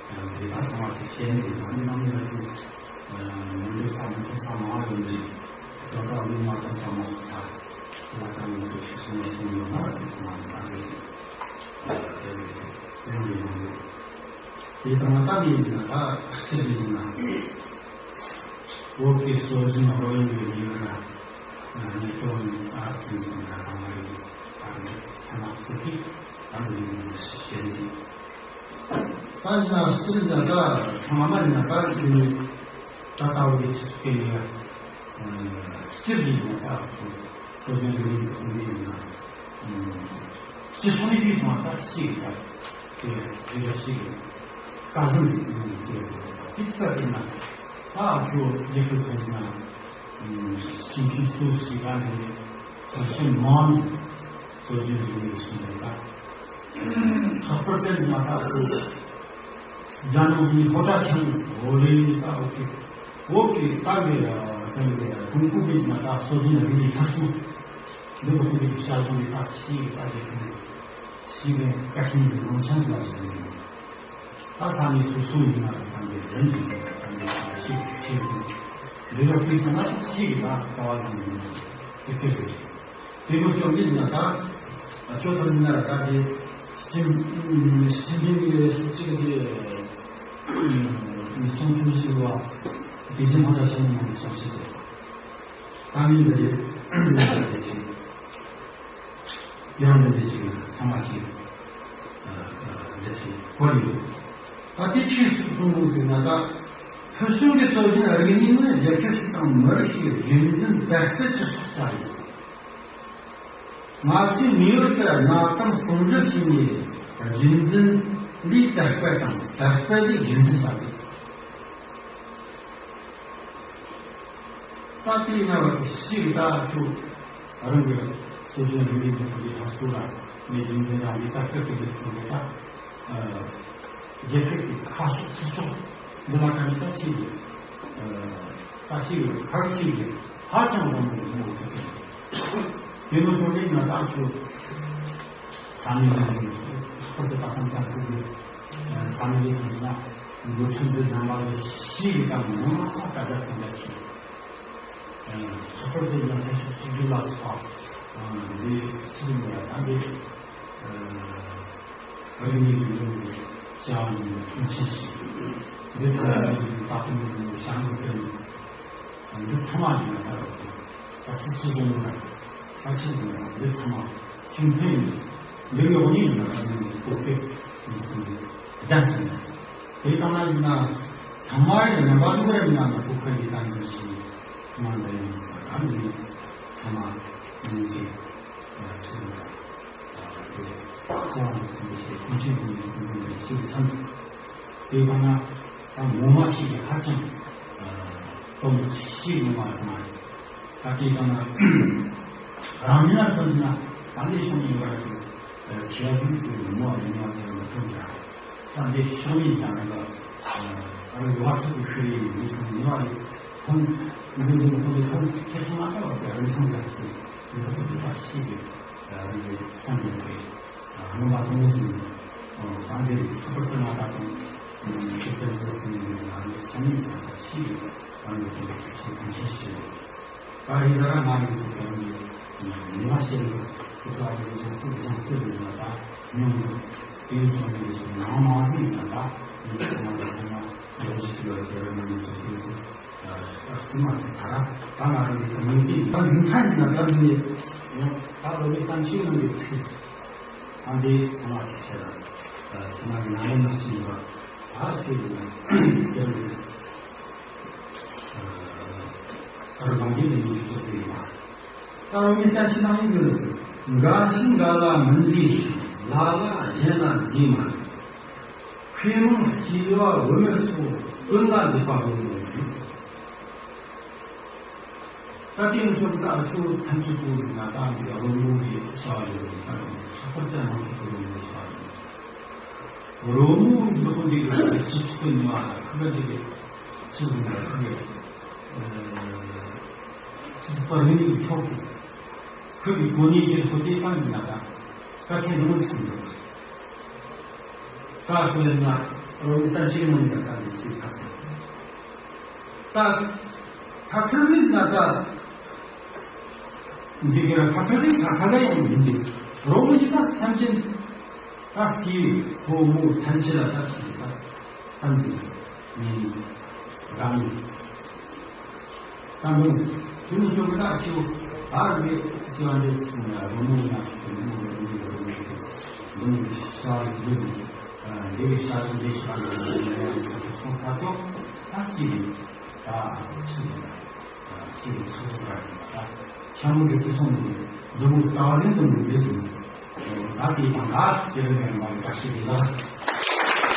ནས་དེ་དག་ཚང་མ་དེ་བྱས་ནས་ད་ནི་ནང་ཡོད་དུ་མི་འདུག་ས་མི་འདུག་ས་མང་བ་ཡོད་ནས་ད་ལྟ་བློ་མ་གཏོང་ས་མ་ཚ་ལ་ད་མི་འདུག་ཞེས་གསུངས་ནས་གསུངས་ཡོད་ན་དེ་ཚང་མ་ད་རེད་ཡོང་ཡོང་ཡོད། དེ་དང་ད་ནི་ཡིན་ན་ད་ཁ་ཆེ་བས་ན། བོད་ཀྱི་སྲོལ་རྒྱུན་རོལ་དབྱངས་ཀྱི་ལེའུ་ལ་ནི་དོན་ཨ་ཙི་ཙི་ལ་དང་བ་ཡོད་པ་ནི་ཚད་མ་ཚོ་གིས་ད་ནི་ཞེས་ནི། ད་ཡིན་ན་སྤྱིར་ཡིན་ན་ད་ཚང་མ་ཡིན་ན་ད་འདི་ནི་ད་ལྟ་བུ་ཡི་ཚིག་སྐད་ནི་སྤྱིར་ཡིན་ན་ད་སྲོལ་རྒྱུན་རིག་གནས་ཀྱི་ཁོངས་མི་ཡིན་ན། སྤྱི་ཚོགས་ནས་དེའི་ཐོག་ད་ཞིག་ད་དེ་རེ་རེ་ཞིག་དཀའ་ཟམ་ཡིན་དེ་དེ་ཚ་དེ་ན་ད་ཁྱོད་རྒྱལ་ཁབ་ཚོ་ན་ཞིང་ཆེན་སུ་ཞིག་ག་ནས་ཞིང་ཆེན་མང་སོ་བཞིན་དུ་ཡོད་ཞིང་ལས་ད་ལྷག་པར་དེ་ན་ད་ཁྱོད་རྒྱ་ནག་གི་ཧོ་ད་ཆང་ཧོ་རེ་ད་འོ་ཁེ་འོ་ཁེ་ད་གི་ཀྲུང་གོ་གི་ན་ད་སོ་བཞིན་རིག་གནས་ཐར་སུ། འདི་ལ་ཁོང་གི་བྱ་བཞིན་ལས་ཀ་ཤེས་ཀ་ཞེས་ཁོང་ཤེས་པའི་བཀའ་ཆེན་གྱི་ལམ་སང་ཞིག་ལ་བྱེད་ཀྱི་ཡོད། ད་ས་གནས་སོ་སོ་ཡིན་ན་ད་འདི་རིམ་གྱིས་ད་འདི་ཞིག་ཤེས་ཀྱི་འདི་ལ་ཁོས་ཚང་ན་ཤེས་ཀྱི་ད་ལྟ་བ་ལ་ཡིན་ན་དེ་ཁྱོད་ཟེར། དེ་མོ་ཅོག་འདི་ཡིན་ན་ད་ཁྱོད་ཚོ་ཡིན་ན་ད་འདི་སྤྱི་སྤྱི་འབྲེལ་གྱི་སུ་གཅིག་གི་མི་སོང་ཚུལ་ཞིག་ལ་དེ་རྒྱུན་ཧ་ད་བྱས་ནས་མ་སོང་ཞིག་རེད། ད་ནི་འདི་རེད། འདི་རེད་ཅིག་ཡང་འདི་འདི་ཅིག་ཚང་མ་ཅིག་འདི་ཅིག་གོ་ཡོད། ད་དེ་ཆོས་སུ་གསུང་དགོས་ཟེར་ན། ད་ཕུལ་བྱུང་གི་སྲོལ་རྒྱུན་རིག་གནས་ནི་རྒྱལ་ཁབ་ཞིག་དང་མི་རིགས་ཤིག་རྒྱུན་འཛིན་དར་སྤེལ་གྱི་སྲོག་རྩ་ཡིན། ང་ཚོས་ངེས་པར་དུ་གནའ་དེང་ཟུང་འབྲེལ་བྱས་ནས། རྒྱུན་འཛིན་ལས་དར་སྤེལ་དང་། དར་སྤེལ་ལས་རྒྱུན་འཛིན་བྱ་དགོས། ད་དེའི་ནང་ལ་ཞིག་ད་ཚོ་རང་གི་སྲོལ་རྒྱུན་རིག་གནས་ཀྱི་ཐོག་ནས་ད་སྐོར་ལ་ནས་རྒྱུན་འཛིན་དང་ལས་དར་སྤེལ་གྱི་ལས་ཐོག་ནས། ད་རྒྱལ་ཁབ་ཀྱི་ཁ་ཕྱོགས་ཚུར་ཕྱོགས་འདི་ལ་ད་ནི་ད་ཅིག་ད་ཅིག་ཁག་ཅིག་ཧ་ཅང་རིང་པོ་ཡིན་པ་ཐུག་ཡོད། དེ་ནི་སོང་ཙང་ང་ད་ཚོ་ས་གནས་ལ་ཡོད། ལྷག་པར་དུ་ད་ལྟ་ང་ཚོ་གི་ས་གནས་ལ་ཡོད་ན། འགོ་ཁྲིད་འདི་རྣམ་པ་ལ་ཞིག་གི་ད་ངོ་མ་ད་ལྟ་ཐུག་འདྲ་ཞིག་ལྷག་པར་དུ་ཡང་ལྷན་ཕྱོགས་གཅིག་གྱུར་ལ་སོགས་པ་འདི་ཚུལ་མི་ལ་ད་འདི་རིག་གནས་ཀྱི་ལུང་གི་བྱ་བ་ནི་མཐོང་ཆེན་ཞིག་འདི་ལྟར་ད་དུང་བྱ་མི་ཀུན། འདི་ཚང་མ་ཡིན་ན་ད་ད་སྲིད་སྤྱི་གཞུང་ལ་ས་ཆའི་གཞུང་ལ་འདི་ཚང་མ་ཁྱིམ་ཕན་ཡིན། འདི་གི་འོག་ནས་ཡིན་ན་ད་ནི་གོ་སྐབས་ཡིན་ཟིན་ནས་བདམས་ཟིན། དེ་ལྟ་ན་ཡིན་ན་ཚང་མ་ཡིན་ན་མ་ལུག་ར་ཡིན་ན་ན་གོ་ཁ་ཡིན་ད་འདི་ཞིག་མ་འདྲ་ཡིན་ཟིན། ད་ནི་ཚང་མ་ཡིན་གྱི་ཚུལ་ལ་དེ་ཚང་མ་ཡིན་གྱི་ཁོང་ཆེན་གྱི་ཡིན་གྱི་ཡིན་གྱི་ཚང་། དེ་ལྟ་ན་ད་ངོ་མ་ཞིག་གི་ཧ་ཅང་སྟོབས་ཤིག་ངོ་མ་ཚང་མ། ད་ལྟའི་སྒང་ལ་རང་ཉིད་ལ་མཚོན་ན་ད་ལྟའི་ཕྱོགས་ནས་ཡོད་པ་ཞིག་ཆེ་བ་ཞིག་ཏུ་མོ་བ་ཡིན་བ་ཟེར་བ་མཚོན་ཀྱང་། ད་ལྟའི་ཕྱོགས་ནས་ཀྱང་ང་ཚོ་ཨ་རི་ཡོ་བ་ཚོ་གི་ཤུལ་ཡིན་མི་ཚང་ཡིན་བ་རེད། ཚང་འཛིན་འཛིན་ཁོང་ཚོ་ཚང་ཁྱེད་ཚང་མ་ལྟ་བ་གི་རིན་ཐང་ཡག་ཅིག་ཡོད་པ་ཁོ་ཚོ་ད་ཤེས་དགོས། རང་གི་བསམ་ཡོད་པའི་སྔོན་མ་ཚང་མ་ཟིན། ད་འདིར་ཁྱད་པར་དུ་ང་ད་དུང་ཤེས་ལྡན་ཚོ་ཁོང་ཡིན་ན་རང་གི་ས་གནས་ཀྱི་ས་ཆ་ཤེས་ཡོད། རང་གི་དོན་དུ་ཆེས་གང་ཤེས་ཤེས་ཡོད། ད་ཡིན་ན་ར་ང་ཡིན་ཚུལ་དང་ནི་ཉི་མ་ཤེས་ཡོད། ཁོ་ཚོ་ཨ་རི་ཚོ་ཚུགས་ཀྱང་ཚུགས་ཡོད་ན་ད་ཉུང་ཡོད། དེ་ཡིན་ཙང་ཡིན་ཚུལ་ནང་མང་ཟིན་ཡིན་ན་ད་ཡིན་ཚུལ་ང་ད་ཚང་མ་ལོ་རྒྱུས་ཤིག་ལ་ཟེར་བ་ནང་ཡིན་ཚུལ་ཡིན་ཚུལ། ཨ་སྲིད་མ་དེ་ད་ར་ད་ང་རང་གི་ད་མིང་དེ་ད་མིང་ཐ་ཡིན་ན་ད་མིང་ཡིན། ད་ལོ་མི་ཐམས་ཅད་ནང་གི་ཚིག་ཨ་འདི་ཚང་མ་ཞིག་བྱས་ལ། ཚང་མ་གི་ནང་ལ་མི་ཞིག་ཡིན་པ་ད་ཚོད་ཡིན་ན་དེ་རུ་ཨ་རུ་མང་གི་མི་ཞིག་ཚོད་ཡིན་པ། ད་ལོ་མི་ལྟ་ཕྱི་ནང་ཡིན་དུ་འགའ་ཞིག་འགའ་ལ་མི་མཛེས་ཤིང་ལ་ལ་གཞན་ལ་མཛེས་མ། མཁས་མང་སྐྱེས་པ་བུད་མེད་སོགས་ཀུན་ལ་མཛེས་པ་དགོས་མོད། ད་དེ་ནི་ཚོ་ད་ཁྱོད་ཐམས་ཅད་པོ་ཡིན་ན་ད་འདི་རོལ་མོ་གི་བྱ་བ་ཡོད་རེད། ད་ཁྱོད་ཚོ་ལྟར་ན་ཁྱོད་ཚོ་རོལ་མོ་གི་བྱ་བ་ཡོད། རོལ་མོ་འདི་ཁོ་འདི་གི་སྤྱི་ཚོགས་ཀྱི་ནུས་པ་ལ་ཁུ་ག་འདི་གི་ཚུལ་ཡིན་ན་ཁུ་གི་སྤྱི་ཚོགས་པ་རིང་གི་ཕྱོགས་ཀྱི་ཁུ་གི་གོ་གནས་འདི་ཁོ་དེ་ད་འདི་ན་ད་ད་ཁྱེད་འདི་མོ་ཟིན་འདུག་ད་ཁོ་ཡིན་ན་རོལ་མོ་ད་ཅི་མོ་ཡིན་ན་ད་འདི་ཚིག་ཁ་ཚ། ད་ཁ་ཁ་ཟིག་ན་ད་འདི་ག་ཁ་ཁ་ཟིག་ཁ་ཁ་ལ་ཡང་མི་འདི་རོ་མི་ད་སེམས་ཅན་ད་སྐྱེ་བོ་མོ་ཐམས་ཅད་ལ་ད་ཞིག་ད་ད་འདི་ངན་རང་ད་མོ་དེ་ནི་ཅོག་ད་ཆེ་བོ་ད་འདི་ཅི་བ་འདི་རོ་མོ་ཡང་ཞིག་མོ་རོ་མོ་རོ་མོ་རོ་མོ་ཤ་རུ་འདི་རུ་འདི་རུ་ཤ་རུ་འདི་ཤ་རུ་འདི་ཡང་ཁ་ཐོག་ཁ་ཐོག་ད་ཅི་ད་ཅི་ཅི་ཚོགས་པ་ཡིན་པ། ཆ་མོ་གི་ཅི་སོང་ནས་འདི་མོ་ལྟ་བ་ནི་འདི་མོ་མི་སྲིད། ད་དེ་དང་ད་དེ་རིང་ཡང་མ་འགའ་ཞིག་ཡིན་ལ།